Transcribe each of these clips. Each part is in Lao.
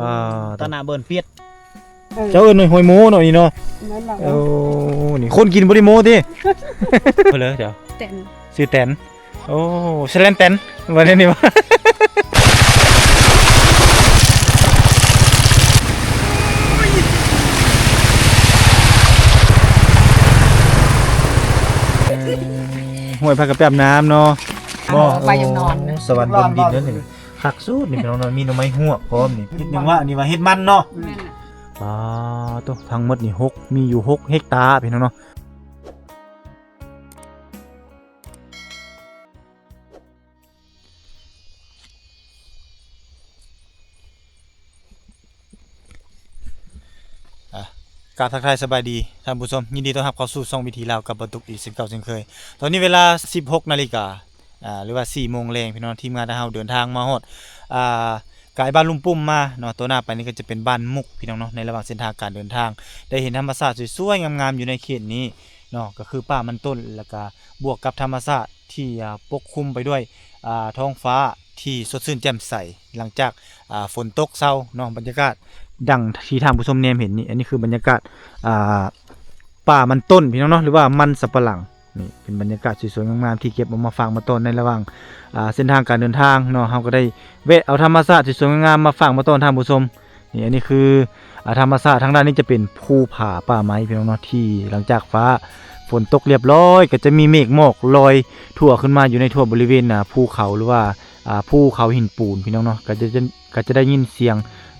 ອ່າ ຕາໜ້າເບິ່ນປຽດ. ເອີ ເຈົ້າເອີ້ນຫອຍໂມເນາະນີ້ເນາະ. ແມ່ນແລ້ວ. ໂອ້ ນີ້ຄົນກິນບໍ່ໄດ້ໂມຕິ? ເພິ່ນເລີຍເຈົ້າ. ແຕນ. ຊື່ແຕນ. ໂອ້ ສະແລນແຕນ ວ່າແນວນີ້ຫວາ? ຫ້ວຍພາກັນໄປອາບນ້ຳເນາະ. ບໍ່ ໄປຢາກນອນ. ໂອ້ ສະຫວັນບົນດິນເດີນີ້. ຄັກສຸດນີ້ພີ່ນ້ອງເນາະ ມີໜໍ່ໄມ້ຮວກພ້ອມນີ້. ເຮັດຫຍັງວະ ອັນນີ້ວ່າເຮັດມັນເນາະ. ແມ່ນ. ປາໂຕ ທັງໝົດນີ້ຫົກ ມີຢູ່ຫົກເຮັກຕາພີ່ນ້ອງເນາະ. ອ່າ ກາບທັກທາຍສະບາຍດີທ່ານຜູ້ຊົມ ຍິນດີຕ້ອນຮັບເຂົ້າສູ່ຊ່ອງວິຖີລາວກັບບ່າວຕຸກອີກເຊັ່ນເກົ່າເຊັ່ນເຄີຍ. ຕອນນີ້ເວລາສິບຫົກນາລິກາ ອ່າ ຫຼືວ່າສີ່ໂມງແລງ ພີ່ນ້ອງ. ທີມງານຂອງເຮົາເດີນທາງມາຮອດ ອ່າ ກາຍບ້ານລຸ່ມປຸ້ມມາເນາະ. ຕໍ່ໜ້າໄປນີ້ກໍຈະເປັນບ້ານມຸກ ພີ່ນ້ອງເນາະ. ໃນລະຫວ່າງເສັ້ນທາງການເດີນທາງ ໄດ້ເຫັນທຳມະຊາດສວຍໆງາມໆຢູ່ໃນເຂດນີ້ເນາະ ກໍຄືປ່າມັນຕົ້ນ ແລ້ວກໍບວກກັບທຳມະຊາດທີ່ ອ່າ ປົກຄຸມໄປດ້ວຍ ອ່າ ທ້ອງຟ້າທີ່ສົດຊື່ນແຈ່ມໃສ ຫຼັງຈາກ ອ່າ ຝົນຕົກເຊົາເນາະ. ບັນຍາກາດດັ່ງທີ່ທ່ານຜູ້ຊົມແນມເຫັນນີ້ ອັນນີ້ຄືບັນຍາກາດ ອ່າ ປ່າມັນຕົ້ນ ພີ່ນ້ອງເນາະ ຫຼືວ່າມັນສຳປະຫຼັງ. ນີ້ເປັນບັນຍາກາດສວຍໆງາມໆທີ່ເກັບເອົາມາຝາກມາຕ້ອນໃນລະຫວ່າງ ອ່າ ເສັ້ນທາງການເດີນທາງເນາະ. ເຮົາກໍໄດ້ແວະເອົາທຳມະຊາດສວຍໆງາມໆມາຝາກມາຕ້ອນທ່ານຜູ້ຊົມ. ນີ້ ອັນນີ້ຄື ອ່າ ທຳມະຊາດ. ທາງດ້ານນີ້ຈະເປັນພູຜາປ່າໄມ້ ພີ່ນ້ອງເນາະ ທີ່ຫຼັງຈາກຟ້າຝົນຕົກລຽບຮ້ອຍ ກໍຈະມີເມກໝອກລອຍທົ່ວຂຶ້ນມາຢູ່ໃນທົ່ວບໍລິເວນ ອ່າ ພູເຂົາ ຫຼືວ່າ ອ່າ ພູເຂົາຫີນປູນ ພີ່ນ້ອງເນາະ. ກໍຈະ ກໍຈະໄດ້ຍິນສຽງ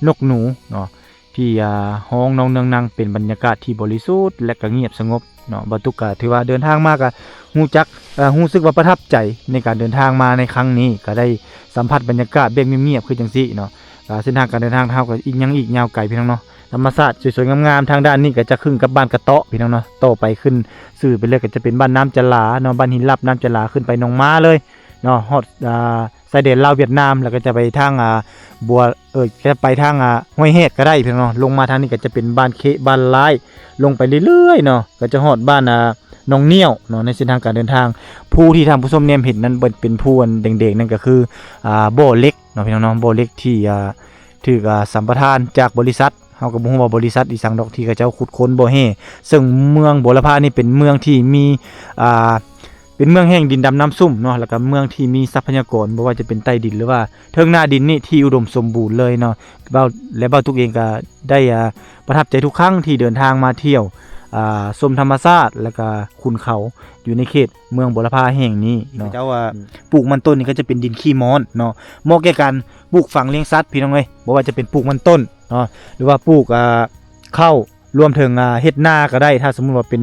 ນົກໜູເນາະ ທີ່ ອ່າ ຮ້ອງນອງເໜືອງນັງ ເປັນບັນຍາກາດທີ່ບໍລິສຸດ ແລະ ກໍງຽບສະຫງົບເນາະ. ບ່າວຕຸກກໍຖືວ່າເດີນທາງມາກໍຮູ້ຈັກ ເອີ ຮູ້ສຶກວ່າປະທັບໃຈໃນການເດີນທາງມາໃນຄັ້ງນີ້ ກໍໄດ້ສຳຜັດບັນຍາກາດແບບງຽບໆຄືຈັ່ງຊີ້ເນາະ. ກໍເສັ້ນທາງການເດີນທາງເຮົາກໍອີກ ຍັງອີກຍາວໄກ ພີ່ນ້ອງເນາະ. ທຳມະຊາດສວຍໆງາມໆ ທາງດ້ານນີ້ກໍຈະຂຶ້ນກັບບ້ານກະເຕາະ ພີ່ນ້ອງເນາະ. ຕໍ່ໄປຂຶ້ນຊື່ໄປເລີຍກໍຈະເປັນບ້ານນ້ຳຈະຫຼາເນາະ ບ້ານຫີນລັບ ນ້ຳຈະຫຼາ ຂຶ້ນໄປໜອງມາເລີຍເນາະ ຮອດ ອ່າ ຊາຍແດນລາວຫວຽດນາມ ແລ້ວກໍຈະໄປທາງ ອ່າ ບົວ ເອີ ຈະໄປທາງ ອ່າ ຫ້ວຍແຮກກໍໄດ້ ພີ່ນ້ອງເນາະ. ລົງມາທາງນີ້ກໍຈະເປັນບ້ານເຄະ ບ້ານລາຍ ລົງໄປເລື້ອຍໆເນາະ ກໍຈະຮອດບ້ານ ອ່າ ໜອງໜ້ຽວເນາະ. ໃນເສັ້ນທາງການເດີນທາງ ພູທີ່ທ່ານຜູ້ຊົມແນມເຫັນນັ້ນ ເປັນ ເປັນພູອັນແດງໆນັ້ນ ກໍຄື ອ່າ ບໍ່ເຫຼັກເນາະ ພີ່ນ້ອງເນາະ. ບໍ່ເຫຼັກທີ່ ອ່າ ຖືກ ອ່າ ສຳປະທານຈາກບໍລິສັດ ເຮົາກໍບໍ່ຮູ້ວ່າບໍລິສັດອີ່ສັງດອກ ທີ່ເຂົາເຈົ້າຂຸດຄົ້ນບໍ່ແຮ່. ເຊິ່ງເມືອງບົວລະພານີ້ເປັນເມືອງທີ່ມີ ອ່າ ເປັນເມືອງແຫ່ງດິນດຳນ້ຳຊຸ່ມເນາະ ແລ້ວກໍເມືອງທີ່ມີຊັບພະຍາກອນ ບໍ່ວ່າຈະເປັນໃຕ້ດິນ ຫຼືວ່າເທິງໜ້າດິນນີ້ ທີ່ອຸດົມສົມບູນເລີຍເນາະ. ບ່າວ ແລະ ບ່າວຕຸກເອງກໍໄດ້ ອ່າ ປະທັບໃຈທຸກຄັ້ງທີ່ເດີນທາງມາທ່ຽວ ອ່າ ຊົມທຳມະຊາດ ແລ້ວກໍຂຸນເຂົາຢູ່ໃນເຂດເມືອງບົວລະພາແຫ່ງນີ້ເນາະ. ເຈົ້າວ່າ ອືມ ປູກມັນຕົ້ນນີ້ກໍຈະເປັນດິນຂີ້ມ້ອນເນາະ ເໝາະແກ່ການປູກຝັງລ້ຽງສັດ ພີ່ນ້ອງເອີຍ. ບໍ່ວ່າຈະເປັນປູກມັນຕົ້ນເນາະ ຫຼືວ່າປູກ ອ່າ ເຂົ້າ ລວມເຖິງ ອ່າ ເຮັດນາກໍໄດ້ ຖ້າສົມມຸດວ່າເປັນ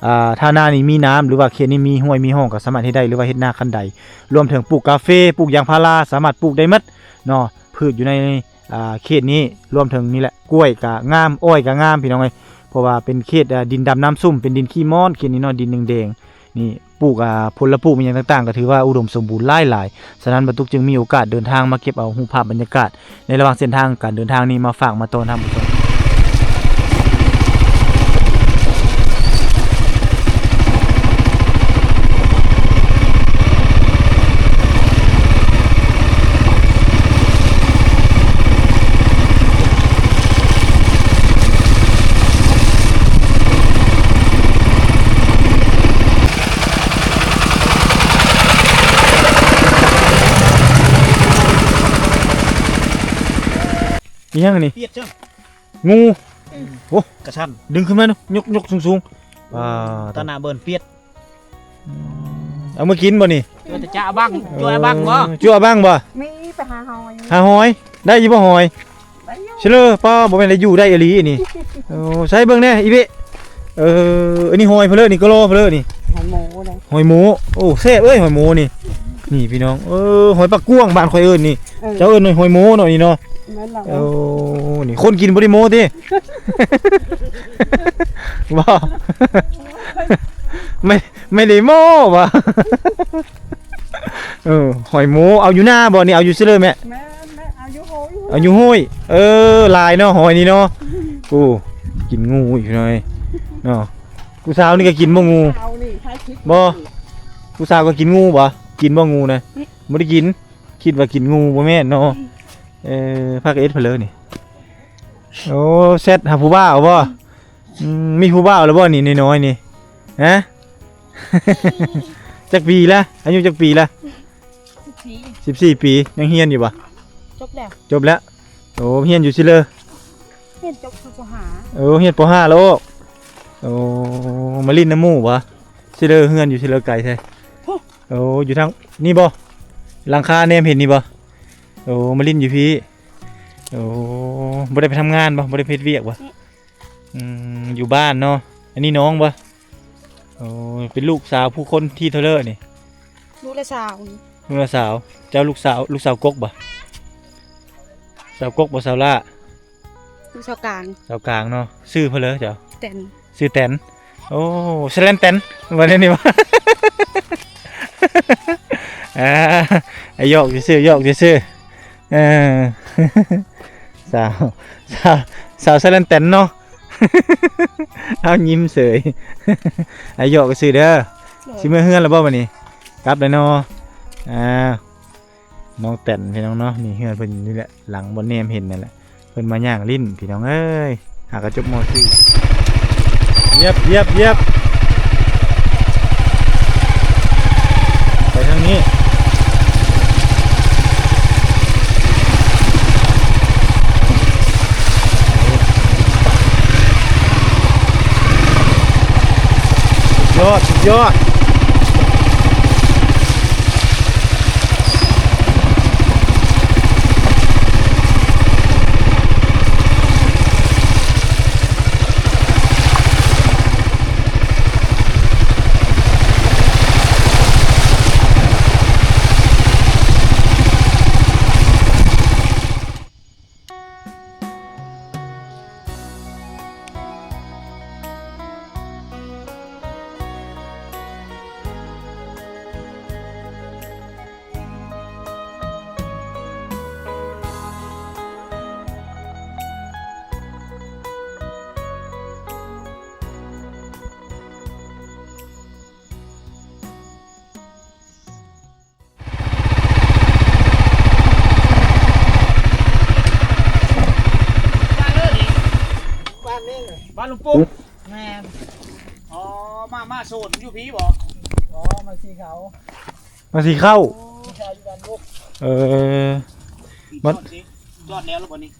ອ່າ ຖ້ານານີ້ມີນ້ຳ ຫຼືວ່າເຂດນີ້ມີຫ້ວຍມີຮ່ອງ ກໍສາມາດເຮັດໄດ້ ຫຼືວ່າເຮັດນາຄັນໄດ ລວມເຖິງປູກກາເຟ ປູກຢາງພາລາ ສາມາດປູກໄດ້ໝົດເນາະ ພືດຢູ່ໃນ ອ່າ ເຂດນີ້. ລວມເຖິງນີ້ແຫຼະ ກ້ວຍກໍງາມ ອ້ອຍກໍງາມ ພີ່ນ້ອງເອີຍ ເພາະວ່າເປັນເຂດ ອ່າ ດິນດຳນ້ຳຊຸ່ມ ເປັນດິນຂີ້ມ້ອນ ເຂດນີ້ເນາະ ດິນແດງໆ ນີ້ ປູກ ອ່າ ຜົນລະປູກອີ່ຫຍັງຕ່າງໆ ກໍຖືວ່າອຸດົມສົມບູນຫຼາຍໆ. ສະນັ້ນ ບ່າວຕຸກຈຶ່ງມີໂອກາດເດີນທາງມາເກັບເອົາຮູບພາບບັນຍາກາດໃນລະຫວ່າງເສັ້ນທາງການເດີນທາງນີ້ມາຝາກມາຕ້ອນທ່ານຜູ້ຊົມ. ອີຫຍັງນີ້? ປຽດຈ້ະ ງູ. ອືມ ໂອ້ ກະຊັ້ນ ດຶງຂຶ້ນມາເນາະ ຍົກ ຍົກສູງໆ. ອ່າ ຕາໜ້າເບິ່ນປຽດ. ອືມ ເອົາມາກິນບໍ່ນີ້? ເອີ ຈະເອົາບັງ ເອີ ຈົວເອົາບັງບໍ່? ຈົວເອົາບັງບໍ່? ມີ ໄປຫາຫອຍ ຫາຫອຍ ໄດ້ຢູ່ບໍ່ຫອຍ? ໄດ້ຢູ່ ຊິເລີ ປ້າ ບໍ່ແມ່ນໄດ້ຢູ່ໄດ້ອີ່ຫຼີນີ້. ໂອ້ ໃສ່ເບິ່ງແດ່ ອີເບະ. ເອີ ອັນນີ້ຫອຍເພິ່ນເລີ ນີ້ກະລໍເພິ່ນເລີນີ້ ຫອຍໂມເດ້ ຫອຍໂມ. ໂອ້ ແຊບເອີຍ ຫອຍໂມນີ້. ນີ້ພີ່ນ້ອງ ເອີ ຫອຍປາກກວາງ ບ້ານຂ້ອຍເອີ້ນນີ້. ເອີ ເຈົ້າເອີ້ນຫອຍໂມເນາະນີ້ເນາະ. ແມ່ນແລ້ວ. ໂອ້ ນີ້ຄົນກິນບໍ່ໄດ້ໂມຕິ? ບໍ່ ໄມ່ ໄມ່ໄດ້ໂມ້ຫວາ? ເອີ ຫອຍໂມ ເອົາຢູ່ນາບໍ່ນີ້? ເອົາຢູ່ເຊີເລີແມ່? ແມ່ນແຫຼະ ເອົາຢູ່ໂຮຍ ເອົາຢູ່ໂຮຍ. ເອີ ຫຼາຍເນາະ ຫອຍນີ້ເນາະ. ໂອ້ ກິນງູອີກໜ້ອຍເນາະ. ຜູ້ສາວນີ້ກໍກິນບໍ່ງູ? ຜູ້ສາວນີ້ ບໍ່ ຜູ້ສາວກໍກິນງູບໍ່? ກິນບໍ່ງູນະ? ບໍ່ໄດ້ກິນ. ຄິດວ່າກິນງູບໍ່ແມ່ນເນາະ. ເອີ ພາກັນເຮັດເພິ່ນເລີນີ້. ໂອ້ ແຊັດຫາຜູ້ບ່າວບໍ່? ອືມ ມີຜູ້ບ່າວແລ້ວບໍ່ນີ້ ນ້ອຍໆນີ້? ຮະ? ຈັກປີລະ? ອາຍຸຈັກປີລະ? ສິບສີ່ ສິບສີ່ປີ. ຍັງຮຽນຢູ່ບໍ່? ຈົບແລ້ວ. ຈົບແລ້ວ. ໂອ້ ຮຽນຢູ່ຊິເລີ? ຮຽນຈົບ ປ.ຫ້າ. ໂອ້ ຮຽນ ປ.ຫ້າ ແລ້ວ. ໂອ້ ມາຫຼິ້ນນຳໝູ່ບໍ່? ຊິເລີ ເຮືອນຢູ່ຊິເລີ ໄກແທ້. ໂອ້ ຢູ່ທາງນີ້ບໍ່? ຫຼັງຄາແນມເຫັນນີ້ບໍ່? ໂອ້ ມາຫຼິ້ນຢູ່ພີ້. ໂອ້ ບໍ່ໄດ້ໄປທຳງານບໍ່? ບໍ່ໄດ້ໄປເຮັດວຽກບໍ່? ອືມ ຢູ່ບ້ານເນາະ. ອັນນີ້ນ້ອງບໍ່? ໂອ້ ເປັນລູກສາວຜູ້ຄົນທີເທົ່າເລີນີ້? ລູກລະຊາວ. ລູກລະຊາວ. ເຈົ້າລູກສາວ ລູກສາວກົກບໍ່? ສາວກົກບໍ່ ສາວຫຼ້າ? ລູກສາວກາງ. ສາວກາງເນາະ. ຊື່ເພິ່ນເລີເຈົ້າ? ແຕນ. ຊື່ແຕນ. ໂອ້ ສະແລນແຕນ ວ່າແນວນີ້ຫວາ? ອ່າ ຢອກຊື່ໆ ຢອກຊື່ໆ. ເອີ ສາວ ສາວ ສາວສະແລນແຕນເນາະ. ເອົາ ຍິ້ມເສີຍ. ອ່າ ຢອກຊື່ເດີ. ໂດຍ. ຊິເມືອເຮືອນແລ້ວບໍ່ບັດນີ້? ກັບແລ້ວເນາະ. ອ່າ ນ້ອງແຕນ ພີ່ນ້ອງເນາະ. ນີ້ເຮືອນເພິ່ນຢູ່ນີ້ແຫຼະ ຫຼັງບ່ອນແນມເຫັນນັ້ນແຫຼະ. ເພິ່ນມາຍ່າງຫຼິ້ນ ພີ່ນ້ອງເອີຍ. ຫາກະຈົບ ມ.ສີ່. ຢຽບ ຢຽບ ຢຽບ. ໄປທາງນີ້. ສຸດຍອດ ສຸດຍອດ. ບ້ານນີ້ ບ້ານລຸງປຸ້ມ. ແມ່ນ. ອໍ ມາ ມາໂຊນຢູ່ພີ້ບໍ່? ອໍ ມາສີເຂົ້າ. ມາສີເຂົ້າ. ໂອ້ ເອີ ມັນ ຕີນຊອດແລ້ວບໍ່ນີ້?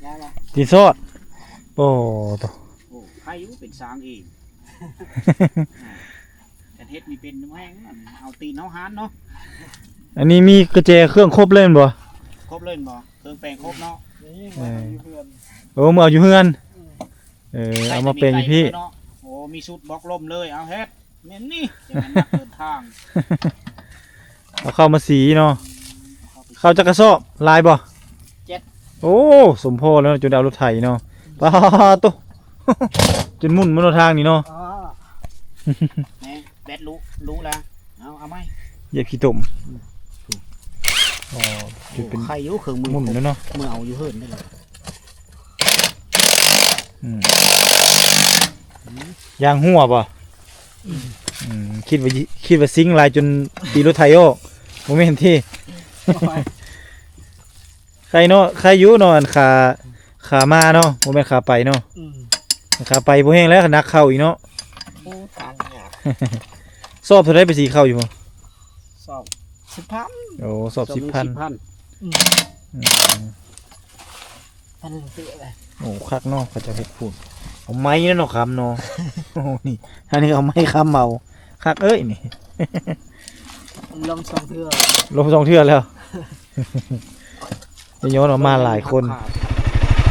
ຍັງລະ ຕີນຊອດ. ໂອ້ ໂຕ ໂອ້ ໃຜຢູ່ເປັນຊ້າງເອງ. ຄັນເຮັດນີ້ເປັນແຮງ ເອົາຕີນເຮົາຫານເນາະ. ອັນນີ້ມີກະແຈເຄື່ອງຄົບເລີຍແມ່ນບໍ່? ຄົບເລີຍແມ່ນບໍ່? ເຄື່ອງແປງຄົບເນາະ. ເອີ ໂອ້ ມາເອົາຢູ່ເຮືອນ. ເອີ ເອົາມາແປງຢູ່ພີ້ເນາະ. ໂອ້ ມີຊຸດບລັອກລົມເລີຍ. ເອົາເຮັດ ແມ່ນນີ້ ຈະແມ່ນນັກເດີນທາງ. ເອົາເຂົ້າມາສີເນາະ. ເຂົ້າຈັກກະສອບ? ຫຼາຍບໍ່? ເຈັດ. ໂອ້ ສົມພໍແລ້ວ ຈົນໄດ້ເອົາລົດໄຖເນາະ. ປາໂຕ ຈົນໝຸ່ນມາເນາະທາງນີ້ເນາະ. ອໍ ແບດລຸ ລຸລະ. ເອົາ ເອົາໃໝ່. ຢຽບຂີ້ຕົມ. ອໍ ຈຸດເປັນ ໂອ້ ໄຄຢູ່ເຄື່ອງມື ໝຸ່ນແລ້ວເນາະ. ເມືອເອົາຢູ່ເຮືອນນີ້ລະ. ອືມ ຢາງຮົ່ວບໍ່? ອືມ ອືມ ຄິດວ່າ ຄິດວ່າຊິງຫຼາຍຈົນຕີລົດໄຖອອກ. ບໍ່ແມ່ນຕິ? ໂອ້ຍ ໄຄເນາະ ໄຄຢູ່ເນາະ. ອັນຂາ ຂາມາເນາະ ບໍ່ແມ່ນຂາໄປເນາະ. ອືມ ຂາໄປບໍ່ແຮງແລ້ວ ໜັກເຂົ້າອີກເນາະ. ໂອ້ ທາງຍາກ. ສອບເທົ່າໃດໄປສີເຂົ້າຢູ່ບໍ່? ສອບສິບພັນ. ໂອ້ ສອບສິບພັນ. ສອບສິບພັນ. ອືມ ອືມ ພັນເສືອແຫຼະ. ໂອ້ ຄັກເນາະ ເຂົາເຈົ້າເຮັດພຸ້ນ. ເອົາໄມ້ເນາະ ຄຳເນາະ. ໂອ້ ນີ້ ອັນນີ້ເອົາໄມ້ຄຳເອົາ. ຄັກເອີຍນີ້. ລົມສອງເທື່ອ ລົມສອງເທື່ອແລ້ວ. ຍ້ອນວ່າມາຫຼາຍຄົນ.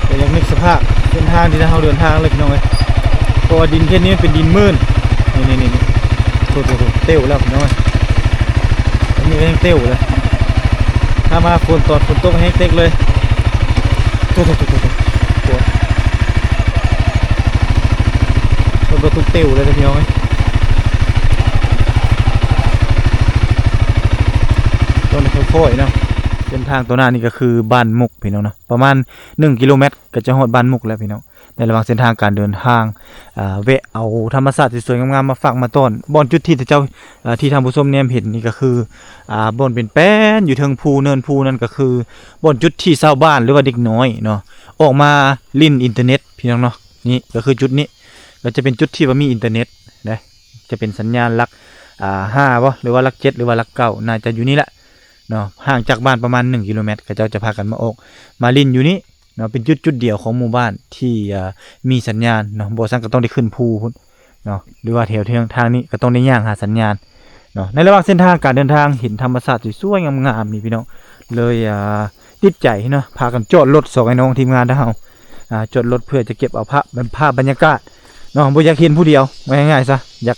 ກໍຍັງນຶກສະພາບເສັ້ນທາງທີ່ເຮົາເດີນທາງເລີຍ ພີ່ນ້ອງເອີຍ. ເພາະວ່າດິນເຂດນີ້ມັນເປັນດິນມື່ນ. ນີ້ໆໆ ໂທ້ໆໆ ເຕັວແລ້ວ ພີ່ນ້ອງເອີຍ. ອັນນີ້ກໍຍັງເຕັວເລີຍ. ຖ້າມາຝົນ ຕອນຝົນຕົກແຮງເຕັກເລີຍ. ໂທ້ໆໆໆ ໂອ້ຍ ລົດບັນທຸກເຕັວເລີຍ ພີ່ນ້ອງເອີຍ. ຕ້ອງຄ່ອຍໆເນາະ. ເສັ້ນທາງຕໍ່ໜ້ານີ້ກໍຄືບ້ານມຸກ ພີ່ນ້ອງເນາະ. ປະມານໜຶ່ງກິໂລແມັດກໍຈະຮອດບ້ານມຸກແລ້ວ ພີ່ນ້ອງ. ແ ລະຫວ່າງເສັ້ນທາງການເດີນທາງ ອ່າ ແວະເອົາທຳມະຊາດທີ່ສວຍງາມໆມາຝາກມາຕ້ອນ. ບ່ອນຈຸດທີ່ເຈົ້າ ອ່າ ທີ່ທ່ານຜູ້ຊົມແນມເຫັນນີ້ກໍຄື ອ່າ ບ່ອນເປັນແປ້ນຢູ່ເທິງພູເນີນພູນັ້ນ ກໍຄືບ່ອນຈຸດທີ່ຊາວບ້ານ ຫຼືວ່າເດັກນ້ອຍເນາະ ອອກມາຫຼິ້ນອິນເຕີເນັດ ພີ່ນ້ອງເນາະ. ນີ້ກໍຄືຈຸດນີ້ ກໍຈະເປັນຈຸດທີ່ວ່າມີອິນເຕີເນັດເດ້ ຈະເປັນສັນຍານຫຼັກ ອ່າ ຫ້າບໍ ຫຼືວ່າຫຼັກເຈັດ ຫຼືວ່າຫຼັກເກົ້າ ໜ້າຈະຢູ່ນີ້ແຫຼະເນາະ. ຫ່າງຈາກບ້ານປະມານໜຶ່ງກິໂລແມັດ ເຂົາເຈົ້າຈະພາກັນມາອອກມາຫຼິ້ນຢູ່ນີ້ເນາະ. ເປັນຈຸດ ຈຸດດຽວຂອງໝູ່ບ້ານທີ່ ອ່າ ມີສັນຍານເນາະ, ບໍ່ຊັ້ນກໍຕ້ອງໄດ້ຂຶ້ນພູພຸ້ນເນາະ ຫຼືວ່າແຖວທາງນີ້ກໍຕ້ອງໄດ້ຍ່າງຫາສັນຍານເນາະ. ໃນລະຫວ່າງເສັ້ນທາງການເດີນທາງ ເຫັນທຳມະຊາດທີ່ສວຍງາມໆນີ້ ພີ່ນ້ອງ ເລີຍ ອ່າ ຕິດໃຈເນາະ ພາກັນຈອດລົດ ສອງອ້າຍນ້ອງທີມງານເຮົາ ອ່າ ຈອດລົດເພື່ອຈະເກັບເອົາພາບ ເປັນພາບບັນຍາກາດເນາະ. ບໍ່ຢາກເຫັນຜູ້ດຽວ ວ່າງ່າຍໆຊະ ຢາກ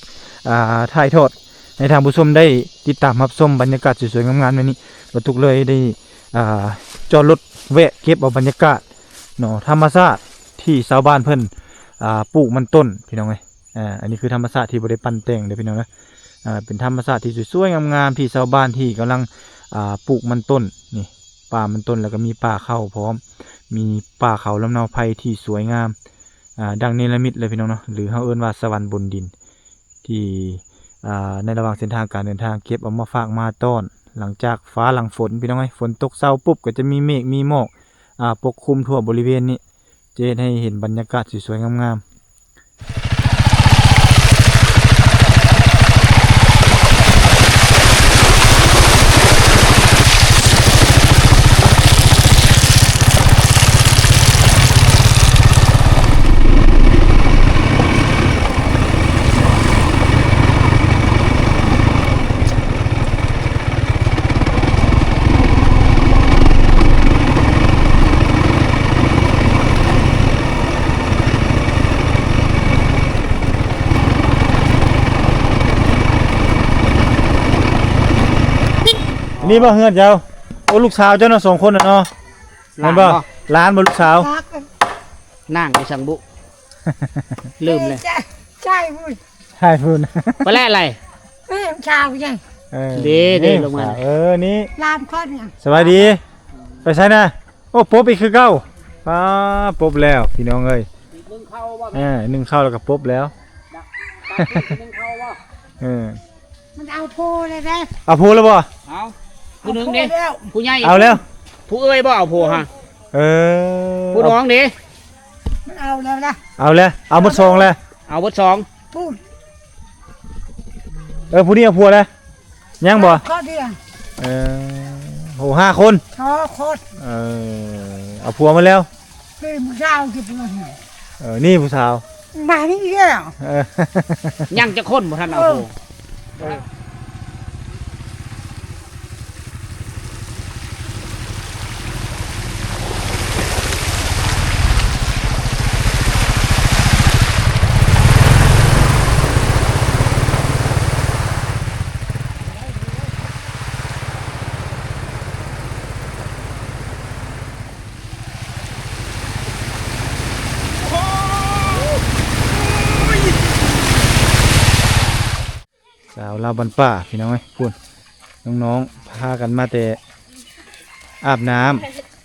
ອ່າ ຖ່າຍທອດໃຫ້ທ່ານຜູ້ຊົມໄດ້ຕິດຕາມຮັບຊົມບັນຍາກາດສວຍໆງາມໆແບບນີ້. ບໍ່ຕຸກເລີຍໄດ້ ອ່າ ຈອດລົດແວະເກັບເອົາບັນຍາກາດເນາະ ທຳມະຊາດທີ່ຊາວບ້ານເພິ່ນ ອ່າ ປູກມັນຕົ້ນ ພີ່ນ້ອງເອີຍ. ອ່າ ອັນນີ້ຄືທຳມະຊາດທີ່ບໍ່ໄດ້ປັ້ນແຕ່ງເດີ້ ພີ່ນ້ອງເອີຍ. ອ່າ ເປັນທຳມະຊາດທີ່ສວຍໆງາມໆ ທີ່ຊາວບ້ານທີ່ກຳລັງ ອ່າ ປູກມັນຕົ້ນນີ້ ປ່າມັນຕົ້ນ ແລ້ວກໍມີປ່າເຂົ້າພ້ອມ ມີປ່າເຂົ້າລຳເນົາໄຜ່ທີ່ສວຍງາມ ອ່າ ດັ່ງເນລະມິດເລີຍ ພີ່ນ້ອງເນາະ ຫຼືເຮົາເອີ້ນວ່າສະຫວັນບົນດິນ ທີ່ ອ່າ ໃນລະຫວ່າງເສັ້ນທາງການເດີນທາງ ເກັບເອົາມາຝາກມາຕ້ອນ. ຫຼັງຈາກຟ້າຫຼັງຝົນ ພີ່ນ້ອງເອີຍ ຝົນຕົກເຊົາປຸບ ກໍຈະມີເມກມີໝອກ ອ່າ ປົກຄຸມທົ່ວບໍລິເວນນີ້ ຈະເຮັດໃຫ້ເຫັນບັນຍາກາດສວຍໆງາມໆ. ນີ້ບໍ່ເຮືອນເຈົ້າ? ໂອ້ ລູກສາວເຈົ້າເນາະ ສອງຄົນນະເນາະ. ຫຼານບໍ່? ຫຼານບໍ່ລູກສາວ? ນາງໄປສັງບຸ ລືມເລີຍ. ໃຊ່ພຸ້ນ ໃຊ່ພຸ້ນ ໄປແລ້ວໄລ ເອີ ສາວໃຫຍ່ ເອີ ເດ້ ເດ້ລົງມາ ເອີ ນີ້ຫຼານຄົນ. ສະບາຍດີ ໄປໃສນະ? ໂອ້ ປົບອີກຄືເກົ່າ. ປ້າ ປົບແລ້ວ ພີ່ນ້ອງເອີຍ. ໜຶ້ງເຂົ້າບໍ່? ເອີ ໜຶ້ງເຂົ້າແລ້ວກໍປົບແລ້ວ. ໜຶ້ງເຂົ້າບໍ່? ເອີ ມັນເອົາໂພແລ້ວເດ້. ເອົາໂພແລ້ວບໍ່? ເອົາ ຜູ້ໜຶ່ງເດ້ ເອົາໂພແລ້ວ ຜູ້ໃຫຍ່ເອົາແລ້ວ. ຜູ້ເອື້ອຍບໍ່ເອົາໂພຫະ? ເອີ ຜູ້ນ້ອງເດ້ ມັນເອົາແລ້ວລະ. ເອົາແລ້ວ ເອົາໝົດສອງແລ້ວ ເອົາໝົດສອງ. ເອີ ຜູ້ນີ້ເອົາຜົວແລ້ວ ຍັງບໍ່? ເອີ ໂຫ ຫ້າຄົນ ຫ້າຄົນ. ເອີ ເອົາຜົວໝົດແລ້ວ. ເປັນຜູ້ສາວທີ່ເພິ່ນ ເອີ ນີ້ຜູ້ສາວ ມານີ້ແລ້ວ. ເອີ ຍັງຈັກຄົນບໍ່ທັນເອົາໂພ. ເອີ ສາວລາວບ້ານປ່າ ພີ່ນ້ອງເອີຍ ພຸ້ນ ນ້ອງໆ ພາກັນມາແຕ່ອາບນ້ຳ.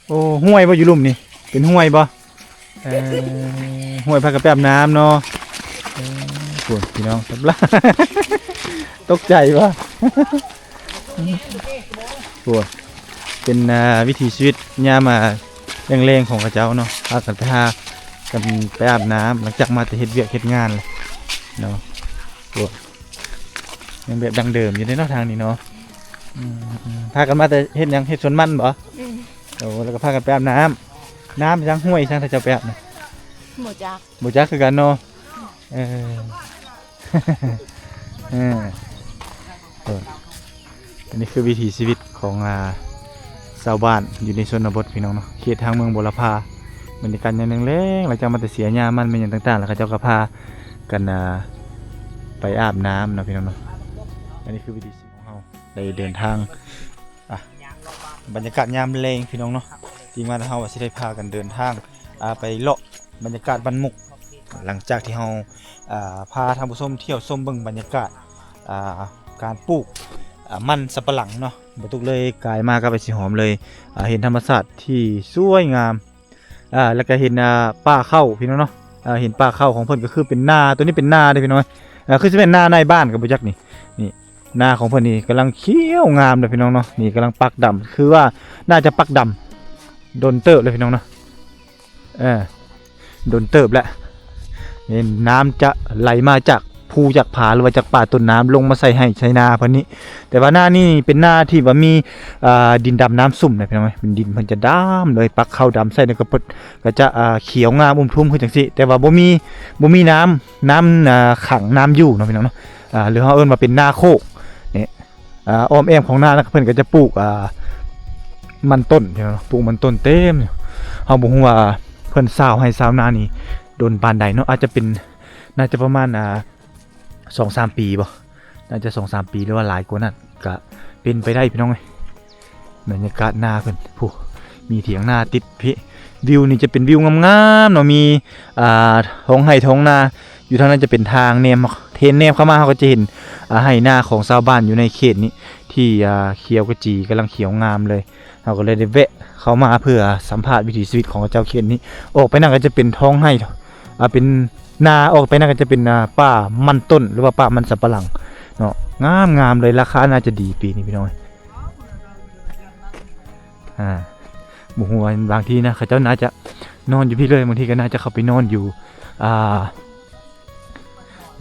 ໂອ້ ຫ້ວຍບໍ່ຢູ່ລຸ່ມນີ້? ເປັນຫ້ວຍບໍ່? ເອີ ຫ້ວຍ ພາກັນໄປອາບນ້ຳເນາະ. ເອີ ພຸ້ນ ພີ່ນ້ອງ ຕົກໃຈບໍ່? ໂອ້ ເປັນ ອ່າ ວິຖີຊີວິດຍາມ ອ່າ ແລງໆຂອງເຂົາເຈົ້າເນາະ ພາກັນໄປຫາກັນໄປອາບນ້ຳ ຫຼັງຈາກມາແຕ່ເຮັດວຽກເຮັດງານເນາະ. ໂອ້ ຍັງແບບດັ້ງເດີມຢູ່ເດ້ເນາະ ທາງນີ້ເນາະ. ອືມ ພາກັນມາແຕ່ເຮັດຫຍັງ? ເຮັດສວນມັນບໍ່? ອືມ ໂອ້ ແລ້ວກໍພາກັນໄປອາບນ້ຳ. ນ້ຳຈັງ ຫ້ວຍຈັງ ຖ້າເຈົ້າໄປອາບນະ? ບໍ່ຈັກ ບໍ່ຈັກຄືກັນເນາະ. ເອີ ເອີ ເອີ ອັນນີ້ຄືວິຖີຊີວິດຂອງ ອ່າ ຊາວບ້ານຢູ່ໃນຊົນນະບົດ ພີ່ນ້ອງເນາະ ເຂດທາງເມືອງບົວລະພາ. ບັນຍາກາດຍາມແລງໆ ຫຼັງຈາກມາແຕ່ເສຍຫຍ້າມັນແມ່ນຫຍັງຕ່າງໆ ແລ້ວເຂົາເຈົ້າກໍພາກັນ ອ່າ ໄປອາບນ້ຳເນາະ ພີ່ນ້ອງເນາະ. ອັນນີ້ຄືວິຖີຊີວິດຂອງເຮົາ ໄດ້ເດີນທາງ ອ່ະ ບັນຍາກາດຍາມແລງ ພີ່ນ້ອງເນາະ ທີມງານເຮົາວ່າຊິໄດ້ພາກັນເດີນທາງ ອ່າ ໄປເລາະບັນຍາກາດບ້ານມຸກ ຫຼັງຈາກທີ່ເຮົາ ອ່າ ພາທ່ານຜູ້ຊົມທ່ຽວຊົມເບິ່ງບັນຍາກາດ ອ່າ ການປູກ ອ່າ ມັນສຳປະຫຼັງເນາະ. ບໍ່ຕຸກເລີຍກາຍມາກັບໄອ້ສີຫອມເລີຍ ອ່າ ເຫັນທຳມະຊາດທີ່ສວຍງາມ ອ່າ ແລ້ວກໍເຫັນ ອ່າ ປ່າເຂົ້າ ພີ່ນ້ອງເນາະ. ອ່າ ເຫັນປ່າເຂົ້າຂອງເພິ່ນ ກໍຄືເປັນນາ ຕົວນີ້ເປັນນາເດ້ພີ່ນ້ອງ. ອ່າ ຄືຊິແມ່ນນານາຍບ້ານກໍບໍ່ຈັກນີ້. ນີ້ ນາຂອງເພິ່ນນີ້ກຳລັງຂຽວງາມເດ້ພີ່ນ້ອງເນາະ. ນີ້ກຳລັງປັກດຳ ຄືວ່າໜ້າຈະປັກດຳດົນເຕີບເດ້ພີ່ນ້ອງເນາະ. ເອີ ດົນເຕີບແລ້ວ. ນີ້ນ້ຳຈະໄຫຼມາຈາກພູຈາກຜາ ຫຼືວ່າຈາກປ່າຕົ້ນນ້ຳ ລົງມາໃສ່ໄຮ່ໃສ່ນາເພິ່ນນີ້. ແຕ່ວ່ານານີ້ເປັນນາທີ່ວ່າມີ ອ່າ ດິນດຳນ້ຳຊຸ່ມນະພີ່ນ້ອງເອີຍ. ເປັນດິນເພິ່ນຈະດຳເລີຍ ປັກເຂົ້າດຳໃສ່ ແລ້ວກໍເພິ່ນກໍຈະ ອ່າ ຂຽວງາມອຸ້ມທຸ່ມຄືຈັ່ງຊີ້. ແຕ່ວ່າບໍ່ມີ ບໍ່ມີນ້ຳ ນ້ຳ ອ່າ ຂັງນ້ຳຢູ່ເນາະພີ່ນ້ອງເນາະ. ອ່າ ຫຼືເຮົາເອີ້ນວ່າເປັນນາໂຄກນີ້. ອ່າ ອ້ອມແອ້ມຂອງນານະ ເພິ່ນກໍຈະປູກ ອ່າ ມັນຕົ້ນເນາະ ປູກມັນຕົ້ນເຕັມ. ເຮົາບໍ່ຮູ້ວ່າເພິ່ນຊາວໄຮ່ຊາວນານີ້ດົນປານໃດເນາະ. ອາດຈະເປັນ ໜ້າຈະປະມານ ອ່າ ສອງສາມປີບໍ? ໜ້າຈະສອງສາມປີ ຫຼືວ່າຫຼາຍກວ່ານັ້ນກະເປັນໄປໄດ້ພີ່ນ້ອງເອີຍ. ບັນຍາກາດນາເພິ່ນ ຜູ້ ມີຖຽງນາຕິດພີ້. ວິວນີ້ຈະເປັນວິວງາມໆເນາະ. ມີ ອ່າ ທ້ອງໄຮ່ທ້ອງນາ ຢູ່ທາງນັ້ນຈະເປັນທາງແນມ ເຫັນແນມເຂົ້າມາ ເຮົາກໍຈະເຫັນ ອ່າ ໄຮ່ນາຂອງຊາວບ້ານຢູ່ໃນເຂດນີ້ ທີ່ ອ່າ ຂຽວຂະຈີ ກຳລັງຂຽວງາມເລີຍ. ເຮົາກໍເລີຍໄດ້ແວະເຂົ້າມາເພື່ອສຳພາດວິຖີຊີວິດຂອງເຂົາເຈົ້າເຂດນີ້. ອອກໄປນັ້ນກໍຈະເປັນທ້ອງໄຮ່ ອ່າ ເປັນນາ ອອກໄປນັ້ນກໍຈະເປັນ ອ່າ ປ່າມັນຕົ້ນ ຫຼືວ່າປ່າມັນສຳປະຫຼັງເນາະ. ງາມໆເລີຍ ລາຄາໜ້າຈະດີປີນີ້ພີ່ນ້ອງ. ອ່າ ບໍ່ຮູ້ວ່າບາງທີນະ ເຂົາເຈົ້າໜ້າຈະນອນຢູ່ພີ້ເລີຍ ບາງທີກໍໜ້າຈະເຂົ້າໄປນອນຢູ່ ອ່າ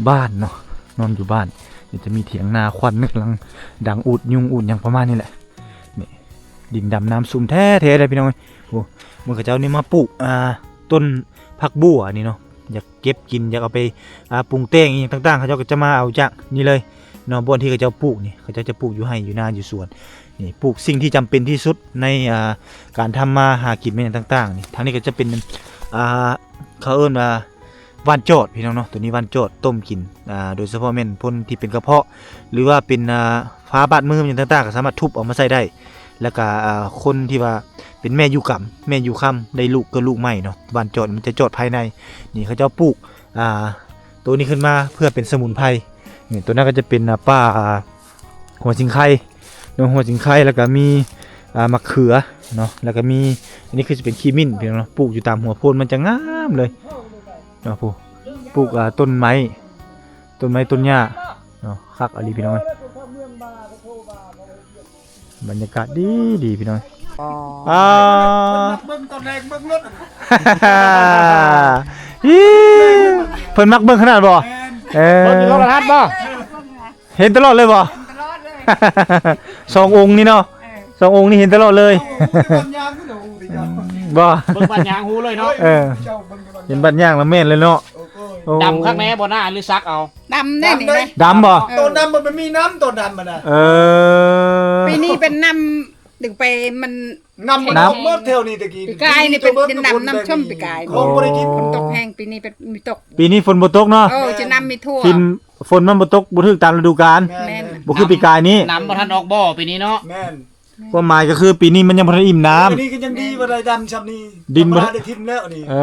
ບ້ານເນາະ ນອນຢູ່ບ້ານ. ດຽວຈະມີຖຽງນາ ຄວັນກຳລັງດັງ ອູດຍຸງອູດຫຍັງປະມານນີ້ແຫຼະ. ນີ້ ດິນດຳນ້ຳຊຸ່ມແທ້ໆເດ້ພີ່ນ້ອງ. ໂອ້ ເບິ່ງເຂົາເຈົ້ານີ້ມາປູກ ອ່າ ຕົ້ນຜັກບົ່ວນີ້ເນາະ. ຢາກເກັບກິນ ຢາກເອົາໄປ ອ່າ ປຸງແຕ່ງອີ່ຫຍັງຕ່າງໆ ເຂົາເຈົ້າກໍຈະມາເອົາຈາກນີ້ເລີຍເນາະ. ບ່ອນທີ່ເຂົາເຈົ້າປູກນີ້ ເຂົາເຈົ້າຈະປູກຢູ່ໄຮ່ຢູ່ນາຢູ່ສວນ. ນີ້ ປູກສິ່ງທີ່ຈຳເປັນທີ່ສຸດໃນ ອ່າ ການທຳມາຫາກິນແມ່ນຫຍັງຕ່າງໆນີ້. ທາງນີ້ກໍຈະເປັນ ອ່າ ເຂົາເອີ້ນວ່າຫວ່ານຈອດພີ່ນ້ອງເນາະ. ໂຕນີ້ຫວ່ານຈອດຕົ້ມກິນ ອ່າ ໂດຍສະເພາະແມ່ນຄົນທີ່ເປັນກະເພາະ ຫຼືວ່າເປັນ ອ່າ ຟ້າບາດມືຫຍັງຕ່າງໆ ກໍສາມາດທຸບເອົາມາໃຊ້ໄດ້. ແລ້ວກໍ ອ່າ ຄົນທີ່ວ່າເປັນແມ່ຢູ່ກຳ ແມ່ຢູ່ຄຳ ໄດ້ລູກເກີດລູກໃໝ່ເນາະ ຫວ່ານຈອດມັນຈະຈອດພາຍໃນ. ນີ້ເຂົາເຈົ້າປູກ ອ່າ ໂຕນີ້ຂຶ້ນມາເພື່ອເປັນສະໝຸນໄພ. ນີ້ ໂຕນັ້ນກໍຈະເປັນ ອ່າ ປ່າ ອ່າ ຫົວສິງໄຄເນາະ ຫົວສິງໄຄ ແລ້ວກໍມີ ອ່າ ໝາກເຂືອເນາະ ແລ້ວກໍມີ ອັນນີ້ຄືຊິເປັນຂີ້ມິ້ນພີ່ນ້ອງເນາະ. ປູກຢູ່ຕາມຫົວໂພນມັນຈະງາມເລີຍເນາະ. ປູກ ປູກ ອ່າ ຕົ້ນໄມ້ ຕົ້ນໄມ້ຕົ້ນຫຍ້າເນາະ. ຄັກອີ່ຫຼີພີ່ນ້ອງເອີຍ. ບັນຍາກາດດີໆ ພີ່ນ້ອງ. ອໍ ອ່າ ເບິ່ງຕອນແລກເບິ່ງລົດ ອີ ເພິ່ນມັກເບິ່ງຂະໜາດບໍ່? ແມ່ນ ເອີ ເບິ່ງຢູ່ໂທລະທັດບໍ່? ເຫັນຕະຫຼອດເລີຍບໍ່? ເຫັນຕະຫຼອດເລີຍ ສອງອົງນີ້ເນາະ. ເອີ ສອງອົງນີ້ເຫັນຕະຫຼອດເລີຍ. ໂອ້ ເບິ່ງບັດຍາງຄື ບໍ່ ເບິ່ງບັດຍາງຮູ້ເລີຍເນາະ. ເອີ ເຈົ້າເບິ່ງບັດຍາງ ເຫັນບັດຍາງລະແມ່ນເລີຍເນາະ. ໂອ້ຍ ໂອ້ ດຳຄັກແນ່ບໍ່ໜ້າ ຫຼືສັກເອົາ? ດຳແນ່ນີ້ນະ ດຳບໍ່? ເອີ ຕອນດຳມັນມີນ້ຳ ຕອນດຳມັນນະ. ເອີ ປີນີ້ເປັນນ້ຳດຶງໄປ ມັນ ນ້ຳມັນ ນ້ຳ ໝົດແຖວນີ້ຕະກີ້ ປີກາຍນີ້ເປັນ ເປັນນ້ຳ ນ້ຳຊົມປີກາຍນີ້ ຂອງບໍ່ໄດ້ກິນ ຝົນຕົກແຮງ ປີນີ້ເປັນມີຕົກ ປີນີ້ຝົນບໍ່ຕົກເນາະ. ເອີ ຈະນ້ຳມີຖ້ວມ ຝົນມັນບໍ່ຕົກ ບໍ່ຖືກຕາມລະດູການ. ແມ່ນ ບໍ່ຄືປີກາຍນີ້ ນ້ຳບໍ່ທັນອອກບໍ່ປີນີ້ເນາະ. ແມ່ນ ຄວາມໝາຍກໍຄືປີນີ້ມັນຍັງບໍ່ທັນອີ່ມນ້ຳ. ປີນີ້ກໍຍັງດີວ່າໄດ້ດຳຊ່ຳນີ້ ດິນບໍ່ທັນ ທຳມະດາໄດ້ຖິ້ມແລ້ວນີ້. ເອີ